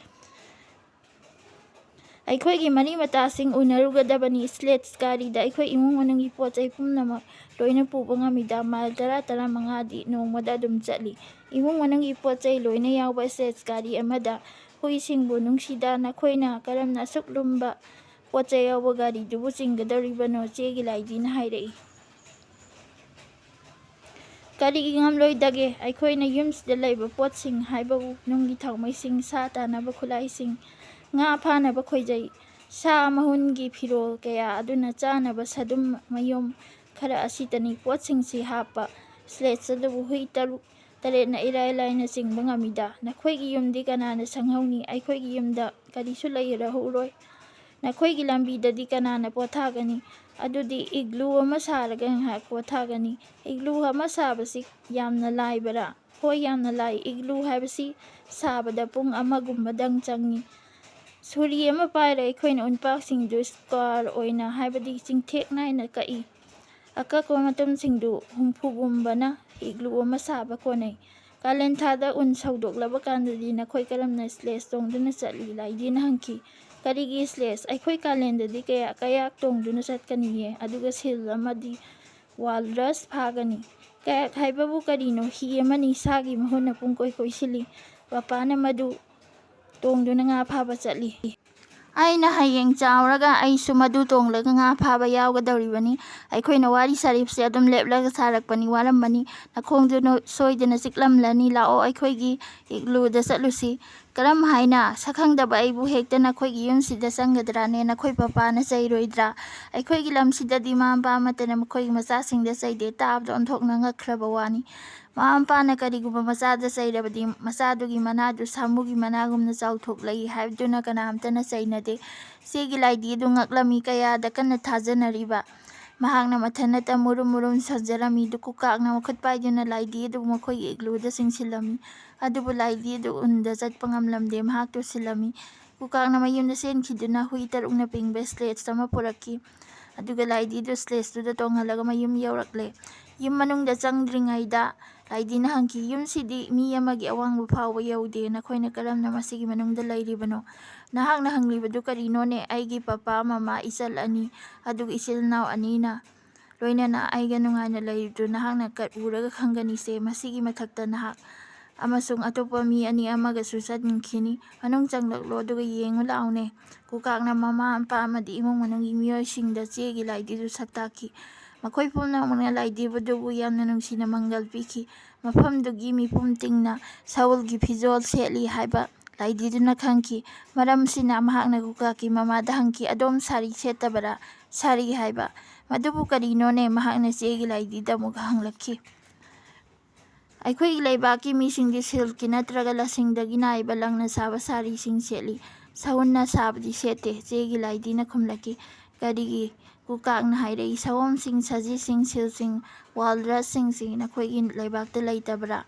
ꯑꯩꯈꯣꯏꯒꯤ ꯃꯔꯤ ꯃꯇꯥꯁꯤꯡ ꯎꯅꯔꯨꯒꯗꯕꯅꯤ꯫ Sledge ꯒꯥꯔꯤꯗ ꯑꯩꯈꯣꯏ ꯏꯃꯨꯡ ꯃꯅꯨꯡꯒꯤ ꯄꯣꯠ ꯆꯩ ꯄꯨꯝꯅꯃꯛ ꯂꯣꯏꯅ ꯄꯨꯕ ꯉꯝꯃꯤꯗ, ꯃꯥꯏꯜ ꯇꯔꯥ, ꯇꯔꯥꯃꯉꯥꯗꯤ ꯅꯣꯡꯃꯗ ꯑꯗꯨꯝ ꯆꯠꯂꯤ꯫ ꯏꯃꯨꯡ ꯃꯅꯨꯡꯒꯤ ꯄꯣꯠ ꯆꯩ ꯂꯣꯏꯅ ꯌꯥꯎꯕ sledge ꯒꯥꯔꯤ ꯑꯃꯗ ꯍꯨꯏꯁꯤꯡꯕꯨ ꯅꯨꯡꯁꯤꯗ, ꯅꯈꯣꯏꯅ ꯀꯔꯝꯅ ꯑꯁꯨꯛ ꯂꯨꯝꯕ ꯄꯣꯠ ꯆꯩ ꯌꯥꯎꯕ ꯒꯥꯔꯤꯗꯨꯕꯨ ꯆꯤꯡꯒꯗꯧꯔꯤꯕꯅꯣ? ꯆꯦꯒꯤ ꯂꯥꯏꯗꯤꯅ ꯍꯥꯏꯔꯛꯏ꯫ ꯀꯔꯤꯒꯤ ꯉꯝꯂꯣꯏꯗꯒꯦ? ꯑꯩꯈꯣꯏꯅ ꯌꯨꯝꯁꯤꯗ ꯂꯩꯕ ꯄꯣꯠꯁꯤꯡ ꯍꯥꯏꯕꯕꯨ ꯅꯨꯡꯒꯤ ꯊꯥꯎꯃꯩꯁꯤꯡ, ꯁꯥ ꯇꯥꯅꯕ ꯈꯨꯠꯂꯥꯏꯁꯤꯡ, ꯉꯥ ꯐꯥꯅꯕ ꯈꯣꯏꯖꯩ, ꯁꯥ ꯑꯃꯍꯨꯟꯒꯤ ꯐꯤꯔꯣꯜ ꯀꯌꯥ ꯑꯗꯨꯅ ꯆꯥꯅꯕ ꯁꯥꯗꯨꯝ ꯃꯌꯨꯝ ꯈꯔ ꯑꯁꯤꯇꯅꯤ꯫ ꯄꯣꯠꯁꯤꯡꯁꯤ ꯍꯥꯞꯄ sledge ꯑꯗꯨꯕꯨ ꯍꯨꯏ ꯇꯔꯨꯛ ꯇꯔꯦꯠꯅ ꯏꯔꯥꯏ ꯂꯥꯏꯅ ꯆꯤꯡꯕ ꯉꯝꯃꯤꯗ꯫ ꯅꯈꯣꯏꯒꯤ ꯌꯨꯝꯗꯤ ꯀꯅꯥꯅ ꯁꯪꯍꯧꯅꯤ? ꯑꯩꯈꯣꯏꯒꯤ ꯌꯨꯝꯗ ꯀꯔꯤꯁꯨ ꯂꯩꯔꯍꯧꯔꯣꯏ꯫ ꯅꯈꯣꯏꯒꯤ ꯂꯝꯕꯤꯗꯗꯤ ꯀꯅꯥꯅ ꯄꯣꯊꯥꯒꯅꯤ? ꯑꯗꯨꯗꯤ igloo ꯑꯃ ꯁꯥꯔꯒ ꯉꯥꯏꯍꯥꯛ ꯄꯣꯊꯥꯒꯅꯤ꯫ Igloo ꯑꯃ ꯁꯥꯕꯁꯤ ꯌꯥꯝꯅ ꯂꯥꯏꯕꯔꯥ? ꯍꯣꯏ, ꯌꯥꯝꯅ ꯂꯥꯏ꯫ Igloo ꯍꯥꯏꯕꯁꯤ ꯁꯥꯕꯗ ꯄꯨꯡ ꯑꯃꯒꯨꯝꯕꯗꯪ ꯆꯪꯏ꯫ ꯁꯨꯔꯤ ꯑꯃ ꯄꯥꯏꯔ ꯑꯩꯈꯣꯏꯅ ꯎꯟꯄꯥꯛꯁꯤꯡꯗꯨ square ꯑꯣꯏꯅ, ꯍꯥꯏꯕꯗꯤ ꯆꯤꯡꯊꯦꯛ ꯅꯥꯏꯅ ꯀꯛꯏ꯫ ꯑꯀꯛꯄ ꯃꯇꯝꯁꯤꯡꯗꯨ ꯍꯨꯝꯐꯨꯒꯨꯝꯕꯅ igloo ꯑꯃ ꯁꯥꯕ ꯀꯣꯟꯅꯩ꯫ ꯀꯥꯂꯦꯟ ꯊꯥꯗ ꯎꯟ ꯁꯧꯗꯣꯛꯂꯕ ꯀꯥꯟꯗꯗꯤ ꯅꯈꯣꯏ ꯀꯔꯝꯅ sledge ꯇꯣꯡꯗꯨꯅ ꯆꯠꯂꯤ? ꯂꯥꯏꯗꯤꯅ ꯍꯪꯈꯤ꯫ ꯀꯔꯤꯒꯤ sledge? ꯑꯩꯈꯣꯏ ꯀꯥꯂꯦꯟꯗꯗꯤ ꯀꯌꯥꯛ ꯀꯌꯥꯛ ꯇꯣꯡꯗꯨꯅ ꯆꯠꯀꯅꯤꯌꯦ, ꯑꯗꯨꯒ seal ꯑꯃꯗꯤ walrus ꯐꯥꯒꯅꯤ꯫ Kayak ꯍꯥꯏꯕꯕꯨ ꯀꯔꯤꯅꯣ? ꯍꯤ ꯑꯃꯅꯤ, ꯁꯥꯒꯤ ꯃꯍꯨꯠꯅ ꯄꯨꯡꯀꯣꯏ ꯀꯣꯏꯁꯤꯜꯂꯤ꯫ ꯄꯄꯥꯅ ꯃꯗꯨ ꯇꯣꯡꯗꯨꯅ ꯉꯥ ꯐꯥꯕ ꯆꯠꯂꯤ꯫ ꯑꯩꯅ ꯍꯌꯦꯡ ꯆꯥꯎꯔꯒ ꯑꯩꯁꯨ ꯃꯗꯨ ꯇꯣꯡꯂꯒ ꯉꯥ ꯐꯥꯕ ꯌꯥꯎꯒꯗꯧꯔꯤꯕꯅꯤ꯫ ꯑꯩꯈꯣꯏꯅ ꯋꯥꯔꯤ ꯁꯥꯔꯤꯕꯁꯦ ꯑꯗꯨꯝ ꯂꯦꯞꯂꯒ ꯁꯥꯔꯛꯄꯅꯤ꯫ ꯋꯥꯔꯝꯃꯅꯤ꯫ ꯅꯈꯣꯡꯗꯨ ꯅꯣ-, ꯁꯣꯏꯗꯅ ꯆꯤꯛꯂꯝꯂꯅꯤ꯫ ꯂꯥꯛꯑꯣ, ꯑꯩꯈꯣꯏꯒꯤ ꯏꯒ꯭ꯂꯨꯗ ꯆꯠꯂꯨꯁꯤ꯫ "ꯀꯔꯝ ꯍꯥꯏꯅ? ꯁꯛꯈꯪꯗꯕ ꯑꯩꯕꯨ ꯍꯦꯛꯇ ꯅꯈꯣꯏꯒꯤ ꯌꯨꯝꯁꯤꯗ ꯆꯪꯒꯗ꯭ꯔꯥꯅꯦ? ꯅꯈꯣꯏ ꯄꯄꯥꯅ ꯆꯩꯔꯣꯏꯗ꯭ꯔꯥ? ꯑꯩꯈꯣꯏꯒꯤ ꯂꯝꯁꯤꯗꯗꯤ ꯃꯃꯥ ꯃꯄꯥ ꯑꯃꯠꯇꯅ ꯃꯈꯣꯏꯒꯤ ꯃꯆꯥꯁꯤꯡꯗ ꯆꯩꯗꯦ꯫" ꯇꯥꯕꯗ ꯑꯣꯟꯊꯣꯛꯅ ꯉꯛꯈ꯭ꯔꯕ ꯋꯥꯅꯤ꯫ ꯃꯃꯥ ꯃꯄꯥꯅ ꯀꯔꯤꯒꯨꯝꯕ ꯃꯆꯥꯗ ꯆꯩꯔꯕꯗꯤ, ꯃꯆꯥꯗꯨꯒꯤ ꯃꯅꯥꯗꯨ ꯁꯥꯃꯨꯒꯤ ꯃꯅꯥꯒꯨꯝꯅ ꯆꯥꯎꯊꯣꯛꯂꯛꯏ ꯍꯥꯏꯕꯗꯨꯅ ꯀꯅꯥꯝꯇꯅ ꯆꯩꯅꯗꯦ꯫ ꯆꯦꯒꯤ ꯂꯥꯏꯗꯤ ꯑꯗꯨ ꯉꯛꯂꯝꯃꯤ꯫ ꯀꯌꯥꯗ ꯀꯟꯅ ꯊꯥꯖꯅꯔꯤꯕ! ꯃꯍꯥꯛꯅ ꯃꯊꯟꯅꯇ ꯃꯨꯔꯨꯝ ꯃꯨꯔꯨꯝ ꯁꯣꯟꯖꯔꯝꯃꯤ꯫ ꯑꯗꯨ ꯀꯨꯀꯥꯛꯅ ꯃꯈꯨꯠ ꯄꯥꯏꯗꯨꯅ ꯂꯥꯏꯗꯤ ꯑꯗꯨ ꯃꯈꯣꯏꯒꯤ ꯏꯒ꯭ꯂꯨꯗ ꯆꯤꯡꯁꯤꯜꯂꯝꯃꯤ꯫ ꯑꯗꯨꯕꯨ ꯂꯥꯏꯗꯤ ꯑꯗꯨ ꯎꯟꯗ ꯆꯠꯄ ꯉꯝꯂꯝꯗꯦ꯫ ꯃꯍꯥꯛ ꯇꯨꯁꯤꯜꯂꯝꯃꯤ꯫ ꯀꯨꯀꯥꯛꯅ ꯃꯌꯨꯝꯗ ꯆꯦꯟꯈꯤꯗꯨꯅ ꯍꯨꯏ ꯇꯔꯨꯛꯅ ꯄꯤꯡꯕ ꯁ꯭ꯂꯦꯠꯁ ꯑꯃ ꯄꯨꯔꯛꯈꯤ꯫ ꯑꯗꯨꯒ ꯂꯥꯏꯗꯤꯗꯨ ꯁ꯭ꯂꯦꯠꯁꯇꯨꯗ ꯇꯣꯡꯍꯜꯂꯒ ꯃꯌꯨꯝ ꯌꯧꯔꯛꯂꯦ꯫ ꯌꯨꯝ ꯃꯅꯨꯡꯗ ꯆꯪꯗ꯭ꯔꯤꯉꯩꯗ ꯂꯥꯏꯗꯤꯅ ꯍꯪꯈꯤ, "ꯌꯨꯝꯁꯤꯗꯤ ꯃꯤ ꯑꯃꯒꯤ ꯑꯋꯥꯡꯕ ꯐꯥꯎꯕ ꯌꯧꯗꯦ꯫ ꯅꯈꯣꯏꯅ ꯀꯔꯝꯅ ꯃꯁꯤꯒꯤ ꯃꯅꯨꯡꯗ ꯂꯩꯔꯤꯕꯅꯣ? ꯅꯍꯥꯛꯅ ꯍꯪꯂꯤꯕꯗꯨ ꯀꯔꯤꯅꯣꯅꯦ? ꯑꯩꯒꯤ ꯄꯄꯥ, ꯃꯃꯥ, ꯏꯆꯜ ꯑꯅꯤ, ꯑꯗꯨꯒ ꯏꯆꯤꯜ ꯏꯅꯥꯎ ꯑꯅꯤꯅ ꯂꯣꯏꯅꯅ ꯑꯩꯒ ꯅꯨꯡꯉꯥꯏꯅ ꯂꯩꯔꯤꯕꯗꯨ ꯅꯍꯥꯛꯅ ꯀꯠ-, ꯎꯔꯒ ꯈꯪꯒꯅꯤꯁꯦ꯫ ꯃꯁꯤꯒꯤ ꯃꯊꯛꯇ ꯅꯍꯥꯛ ꯑꯃꯁꯨꯡ ꯑꯇꯣꯞꯄ ꯃꯤ ꯑꯅꯤ ꯑꯃꯒꯁꯨ ꯆꯠꯈꯤꯅꯤ꯫ ꯃꯅꯨꯡ ꯆꯪꯂꯛꯂꯣ, ꯑꯗꯨꯒ ꯌꯦꯡꯉꯨ ꯂꯥꯎꯅꯦ꯫" ꯀꯨꯀꯥꯛꯅ ꯃꯃꯥ ꯃꯄꯥ ꯑꯃꯗꯤ ꯏꯃꯨꯡ ꯃꯅꯨꯡꯒꯤ ꯃꯤꯑꯣꯏꯁꯤꯡꯗ ꯆꯦꯒꯤ ꯂꯥꯏꯗꯤꯗꯨ ꯁꯛ ꯇꯥꯛꯈꯤ꯫ ꯃꯈꯣꯏ ꯄꯨꯝꯅꯃꯛꯅ ꯂꯥꯏꯗꯤꯕꯗꯨꯕꯨ ꯌꯥꯝꯅ ꯅꯨꯡꯁꯤꯅ ꯃꯪꯒꯜ ꯄꯤꯈꯤ꯫ ꯃꯐꯝꯗꯨꯒꯤ ꯃꯤꯄꯨꯝ ꯇꯤꯡꯅ ꯁꯎꯜꯒꯤ ꯐꯤꯖꯣꯜ ꯁꯦꯠꯂꯤ ꯍꯥꯏꯕ ꯂꯥꯏꯗꯤꯗꯨꯅ ꯈꯪꯈꯤ꯫ ꯃꯔꯝꯁꯤꯅ ꯃꯍꯥꯛꯅ ꯀꯨꯀꯥꯛꯀꯤ ꯃꯃꯥꯗ ꯍꯪꯈꯤ, "ꯑꯗꯣꯝ ꯁꯥꯔꯤ ꯁꯦꯠꯇꯕꯔꯥ?" "ꯁꯥꯔꯤ" ꯍꯥꯏꯕ꯫ "ꯃꯗꯨꯕꯨ ꯀꯔꯤꯅꯣꯅꯦ?" ꯃꯍꯥꯛꯅ ꯆꯦꯒꯤ ꯂꯥꯏꯗꯤꯗ ꯑꯃꯨꯛ ꯍꯪꯂꯛꯈꯤ꯫ "ꯑꯩꯈꯣꯏꯒꯤ ꯂꯩꯕꯥꯛꯀꯤ ꯃꯤꯁꯤꯡꯗꯤ ꯁꯤꯜꯛꯀꯤ ꯅꯠꯇ꯭ꯔꯒ ꯂꯁꯤꯡꯗꯒꯤ ꯅꯥꯏꯕ ꯂꯪꯅ ꯁꯥꯕ ꯁꯥꯔꯤꯁꯤꯡ ꯁꯦꯠꯂꯤ, ꯁꯎꯟꯅ ꯁꯥꯕꯗꯤ ꯁꯦꯠꯇꯦ", ꯆꯦꯒꯤ ꯂꯥꯏꯗꯤꯅ ꯈꯨꯝꯂꯛꯈꯤ꯫ "ꯀꯔꯤꯒꯤ?" ꯀꯨꯀꯥꯛꯅ ꯍꯥꯏꯔꯛꯏ꯫ "ꯁꯑꯣꯝꯁꯤꯡ, ꯁꯖꯤꯁꯤꯡ, ꯁꯤꯜꯁꯤꯡ, ꯋꯥꯜꯔꯁꯁꯤꯡꯁꯤ ꯅꯈꯣꯏꯒꯤ ꯂꯩꯕꯥꯛꯇ ꯂꯩꯇꯕ꯭ꯔꯥ?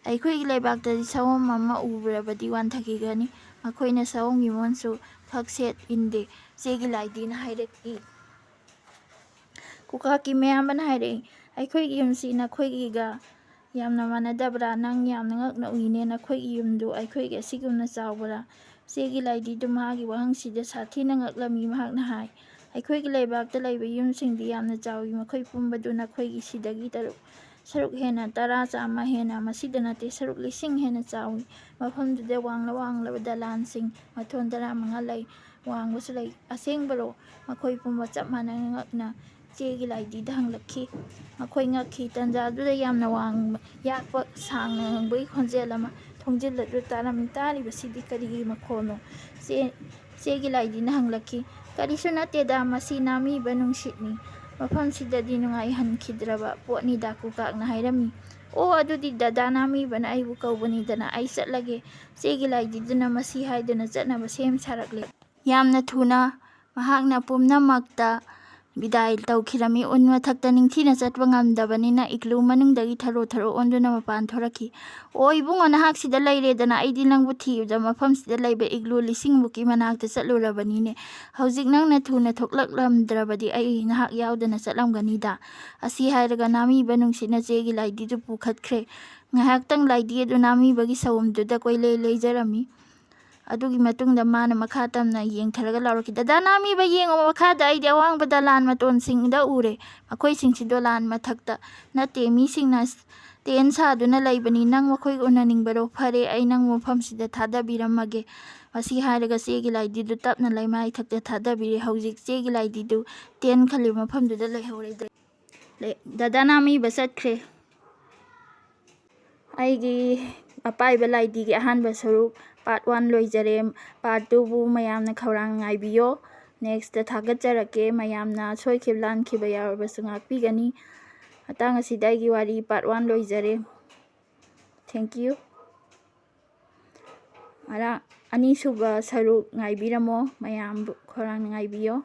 ꯑꯩꯈꯣꯏꯒꯤ ꯂꯩꯕꯥꯛꯇꯗꯤ ꯁꯑꯣꯝ ꯑꯃ ꯎꯔꯕꯗꯤ ꯋꯥꯟꯊꯈꯤꯒꯅꯤ꯫ ꯃꯈꯣꯏꯅ ꯁꯑꯣꯝꯒꯤ ꯃꯣꯟꯁꯨ ꯐꯛ ꯁꯦꯠ ꯏꯟꯗꯦ", ꯆꯦꯒꯤ ꯂꯥꯏꯗꯤꯅ ꯍꯥꯏꯔꯛꯏ꯫ ꯀꯨꯀꯥꯛꯀꯤ ꯃꯌꯥꯝꯕꯅ ꯍꯥꯏꯔꯛꯏ, "ꯑꯩꯈꯣꯏꯒꯤ ꯌꯨꯝꯁꯤ ꯅꯈꯣꯏꯒꯤꯒ ꯌꯥꯝꯅ ꯃꯥꯟꯅꯗꯕ꯭ꯔꯥ? ꯅꯪ ꯌꯥꯝꯅ ꯉꯛꯅ ꯎꯏꯅꯦ, ꯅꯈꯣꯏꯒꯤ ꯌꯨꯝꯗꯨ ꯑꯩꯈꯣꯏꯒꯤ ꯑꯁꯤꯒꯨꯝꯅ ꯆꯥꯎꯕ꯭ꯔꯥ?" ꯆꯦꯒꯤ ꯂꯥꯏꯗꯤꯗꯨ ꯃꯥꯒꯤ ꯋꯥꯍꯪꯁꯤꯗ ꯁꯥꯊꯤꯅ ꯉꯛꯂꯝꯃꯤ꯫ ꯃꯍꯥꯛꯅ ꯍꯥꯏ, "ꯑꯩꯈꯣꯏꯒꯤ ꯂꯩꯕꯥꯛꯇ ꯂꯩꯕ ꯌꯨꯝꯁꯤꯡꯗꯤ ꯌꯥꯝꯅ ꯆꯥꯎꯏ, ꯃꯈꯣꯏ ꯄꯨꯝꯕꯗꯨ ꯅꯈꯣꯏꯒꯤ ꯁꯤꯗꯒꯤ ꯇꯔꯨꯛ ꯁꯔꯨꯛ ꯍꯦꯟꯅ ꯇꯔꯥ, ꯆꯥꯝꯃ ꯍꯦꯟꯅ, ꯃꯁꯤꯗ ꯅꯠꯇꯦ, ꯁꯔꯨꯛ ꯂꯤꯁꯤꯡ ꯍꯦꯟꯅ ꯆꯥꯎꯏ꯫ ꯃꯐꯝꯗꯨꯗ ꯋꯥꯡꯂ ꯋꯥꯡꯂꯕ ꯗꯂꯥꯟꯁꯤꯡ ꯃꯊꯣꯟ ꯇꯔꯥꯃꯉꯥ ꯂꯩ꯫ ꯋꯥꯡꯕꯁꯨ ꯂꯩ꯫ ꯑꯁꯦꯡꯕꯔꯣ? ꯃꯈꯣꯏ ꯄꯨꯝꯕ ꯆꯞ ꯃꯥꯟꯅꯅ ꯉꯛꯅ ꯆꯦꯒꯤ ꯂꯥꯏꯗꯤꯗ ꯍꯪꯂꯛꯈꯤ꯫ ꯃꯈꯣꯏ ꯉꯛꯈꯤ꯫ ꯇꯟꯖꯥꯗꯨꯗ ꯌꯥꯝꯅ ꯋꯥꯡꯕ, ꯌꯥꯛꯄ, ꯁꯥꯡꯅ ꯉꯪꯕꯒꯤ ꯈꯣꯟꯖꯦꯜ ꯑꯃ ꯊꯣꯡꯖꯤꯜ ꯑꯗꯨ ꯇꯥꯔꯝꯃꯤ꯫ "ꯇꯥꯔꯤꯕꯁꯤꯗꯤ ꯀꯔꯤꯒꯤ ꯃꯈꯣꯜꯅꯣ?" ꯆꯦ, ꯆꯦꯒꯤ ꯂꯥꯏꯗꯤꯅ ꯍꯪꯂꯛꯈꯤ꯫ "ꯀꯔꯤꯁꯨ ꯅꯠꯇꯦꯗ, ꯃꯁꯤ ꯅꯥꯃꯤꯕ ꯅꯨꯡꯁꯤꯠꯅꯤ꯫ ꯃꯐꯝꯁꯤꯗ ꯅꯨꯡꯉꯥꯏꯍꯟꯈꯤꯗ꯭ꯔꯕ ꯄꯣꯠꯅꯤꯗ," ꯀꯨꯀꯥꯛꯅ ꯍꯥꯏꯔꯝꯃꯤ꯫ "ꯑꯣ, ꯑꯗꯨꯗꯤ ꯗꯗꯥ ꯅꯥꯃꯤꯕꯅ ꯑꯩꯕꯨ ꯀꯧꯕꯅꯤꯗꯅ, ꯑꯩ ꯆꯠꯂꯒꯦ꯫" ꯆꯦꯒꯤ ꯂꯥꯏꯗꯤꯗꯨꯅ ꯃꯁꯤ ꯍꯥꯏꯗꯨꯅ ꯆꯠꯅꯕ ꯁꯦꯝ ꯁꯥꯔꯛꯂꯦ꯫ ꯌꯥꯝꯅ ꯊꯨꯅ ꯃꯍꯥꯛꯅ ꯄꯨꯝꯅꯃꯛꯇ ꯕꯤꯗꯥꯏ ꯇꯧꯈꯤꯔꯝꯃꯤ꯫ ꯎꯟ ꯃꯊꯛꯇ ꯅꯤꯡꯊꯤꯅ ꯆꯠꯄ ꯉꯝꯗꯕꯅꯤꯅ ꯏꯒ꯭ꯂꯨ ꯃꯅꯨꯡꯗꯒꯤ ꯊꯔꯣ ꯊꯔꯣ ꯑꯣꯟꯗꯨꯅ ꯃꯄꯥꯟ ꯊꯣꯔꯛꯈꯤ꯫ "ꯑꯣ ꯏꯕꯨꯡꯉꯣ, ꯅꯍꯥꯛ ꯁꯤꯗ ꯂꯩꯔꯦꯗꯅ, ꯑꯩꯗꯤ ꯅꯪꯕꯨ ꯊꯤꯕꯗ ꯃꯐꯝꯁꯤꯗ ꯂꯩꯕ ꯏꯒ꯭ꯂꯨ ꯂꯤꯁꯤꯡꯃꯨꯛꯀꯤ ꯃꯅꯥꯛꯇ ꯆꯠꯂꯨꯔꯕꯅꯤꯅꯦ꯫ ꯍꯧꯖꯤꯛ ꯅꯪꯅ ꯊꯨꯅ ꯊꯣꯛꯂꯛꯂꯝꯗ꯭ꯔꯕꯗꯤ ꯑꯩ ꯅꯍꯥꯛ ꯌꯥꯎꯗꯅ ꯆꯠꯂꯝꯒꯅꯤꯗ꯫" ꯑꯁꯤ ꯍꯥꯏꯔꯒ ꯅꯥꯃꯤꯕ ꯅꯨꯡꯁꯤꯠꯅ ꯆꯦꯒꯤ ꯂꯥꯏꯗꯤꯗꯨ ꯄꯨꯈꯠꯈ꯭ꯔꯦ꯫ ꯉꯥꯏꯍꯥꯛꯇꯪ ꯂꯥꯏꯗꯤ ꯑꯗꯨ ꯅꯥꯃꯤꯕꯒꯤ ꯁꯑꯣꯝꯗꯨꯗ ꯀꯣꯏꯂꯩ ꯂꯩꯖꯔꯝꯃꯤ꯫ ꯑꯗꯨꯒꯤ ꯃꯇꯨꯡꯗ ꯃꯥꯅ ꯃꯈꯥ ꯇꯝꯅ ꯌꯦꯡꯊꯔꯒ ꯂꯥꯎꯔꯛꯈꯤ, "ꯗꯗꯥ ꯅꯥꯃꯤꯕ, ꯌꯦꯡꯉꯣ ꯃꯈꯥꯗ, ꯑꯩꯗꯤ ꯑꯋꯥꯡꯕ ꯗꯂꯥꯟ ꯃꯇꯣꯟꯁꯤꯡꯗ ꯎꯔꯦ꯫ ꯃꯈꯣꯏꯁꯤꯡꯁꯤ ꯗꯣꯂꯥꯟ ꯃꯊꯛꯇ ꯅꯠꯇꯦ, ꯃꯤꯁꯤꯡꯅ ꯇꯦꯟ ꯁꯥꯗꯨꯅ ꯂꯩꯕꯅꯤ꯫ ꯅꯪ ꯃꯈꯣꯏ ꯎꯅꯅꯤꯡꯕꯔꯣ? ꯐꯔꯦ, ꯑꯩ ꯅꯪ ꯃꯐꯝꯁꯤꯗ ꯊꯥꯗꯕꯤꯔꯝꯃꯒꯦ꯫" ꯃꯁꯤ ꯍꯥꯏꯔꯒ ꯆꯦꯒꯤ ꯂꯥꯏꯗꯤꯗꯨ ꯇꯞꯅ ꯂꯩꯃꯥꯏ ꯊꯛꯇ ꯊꯥꯗꯕꯤꯔꯦ꯫ ꯍꯧꯖꯤꯛ ꯆꯦꯒꯤ ꯂꯥꯏꯗꯤꯗꯨ ꯇꯦꯟ ꯈꯜꯂꯤꯕ ꯃꯐꯝꯗꯨꯗ ꯂꯩꯍꯧꯔꯦ꯫ ꯂꯩ-, ꯗꯗꯥ ꯅꯥꯃꯤꯕ ꯆꯠꯈ꯭ꯔꯦ꯫ ꯑꯩꯒꯤ ꯑꯄꯥꯏꯕ ꯂꯥꯏꯗꯤꯒꯤ ꯑꯍꯥꯟꯕ ꯁꯔꯨꯛ, part one, ꯂꯣꯏꯖꯔꯦ꯫ Part two ꯕꯨ ꯃꯌꯥꯝꯅ ꯈꯧꯔꯥꯡꯅ ꯉꯥꯏꯕꯤꯌꯣ꯫ Next ꯊꯥꯒꯠꯆꯔꯛꯀꯦ꯫ ꯃꯌꯥꯝꯅ ꯁꯣꯏꯈꯤꯕ ꯂꯥꯟꯈꯤꯕ ꯌꯥꯎꯔꯕꯁꯨ ꯉꯥꯛꯄꯤꯒꯅꯤ꯫ ꯃꯇꯥꯡ ꯑꯁꯤꯗ ꯑꯩꯒꯤ ꯋꯥꯔꯤ part one ꯂꯣꯏꯖꯔꯦ꯫ Thank you꯫ ꯃꯔꯥ-, ꯑꯅꯤꯁꯨꯕ ꯁꯔꯨꯛ ꯉꯥꯏꯕꯤꯔꯝꯃꯣ꯫ ꯃꯌꯥꯝꯕꯨ ꯈꯧꯔꯥꯡꯅ ꯉꯥꯏꯕꯤꯌꯣ꯫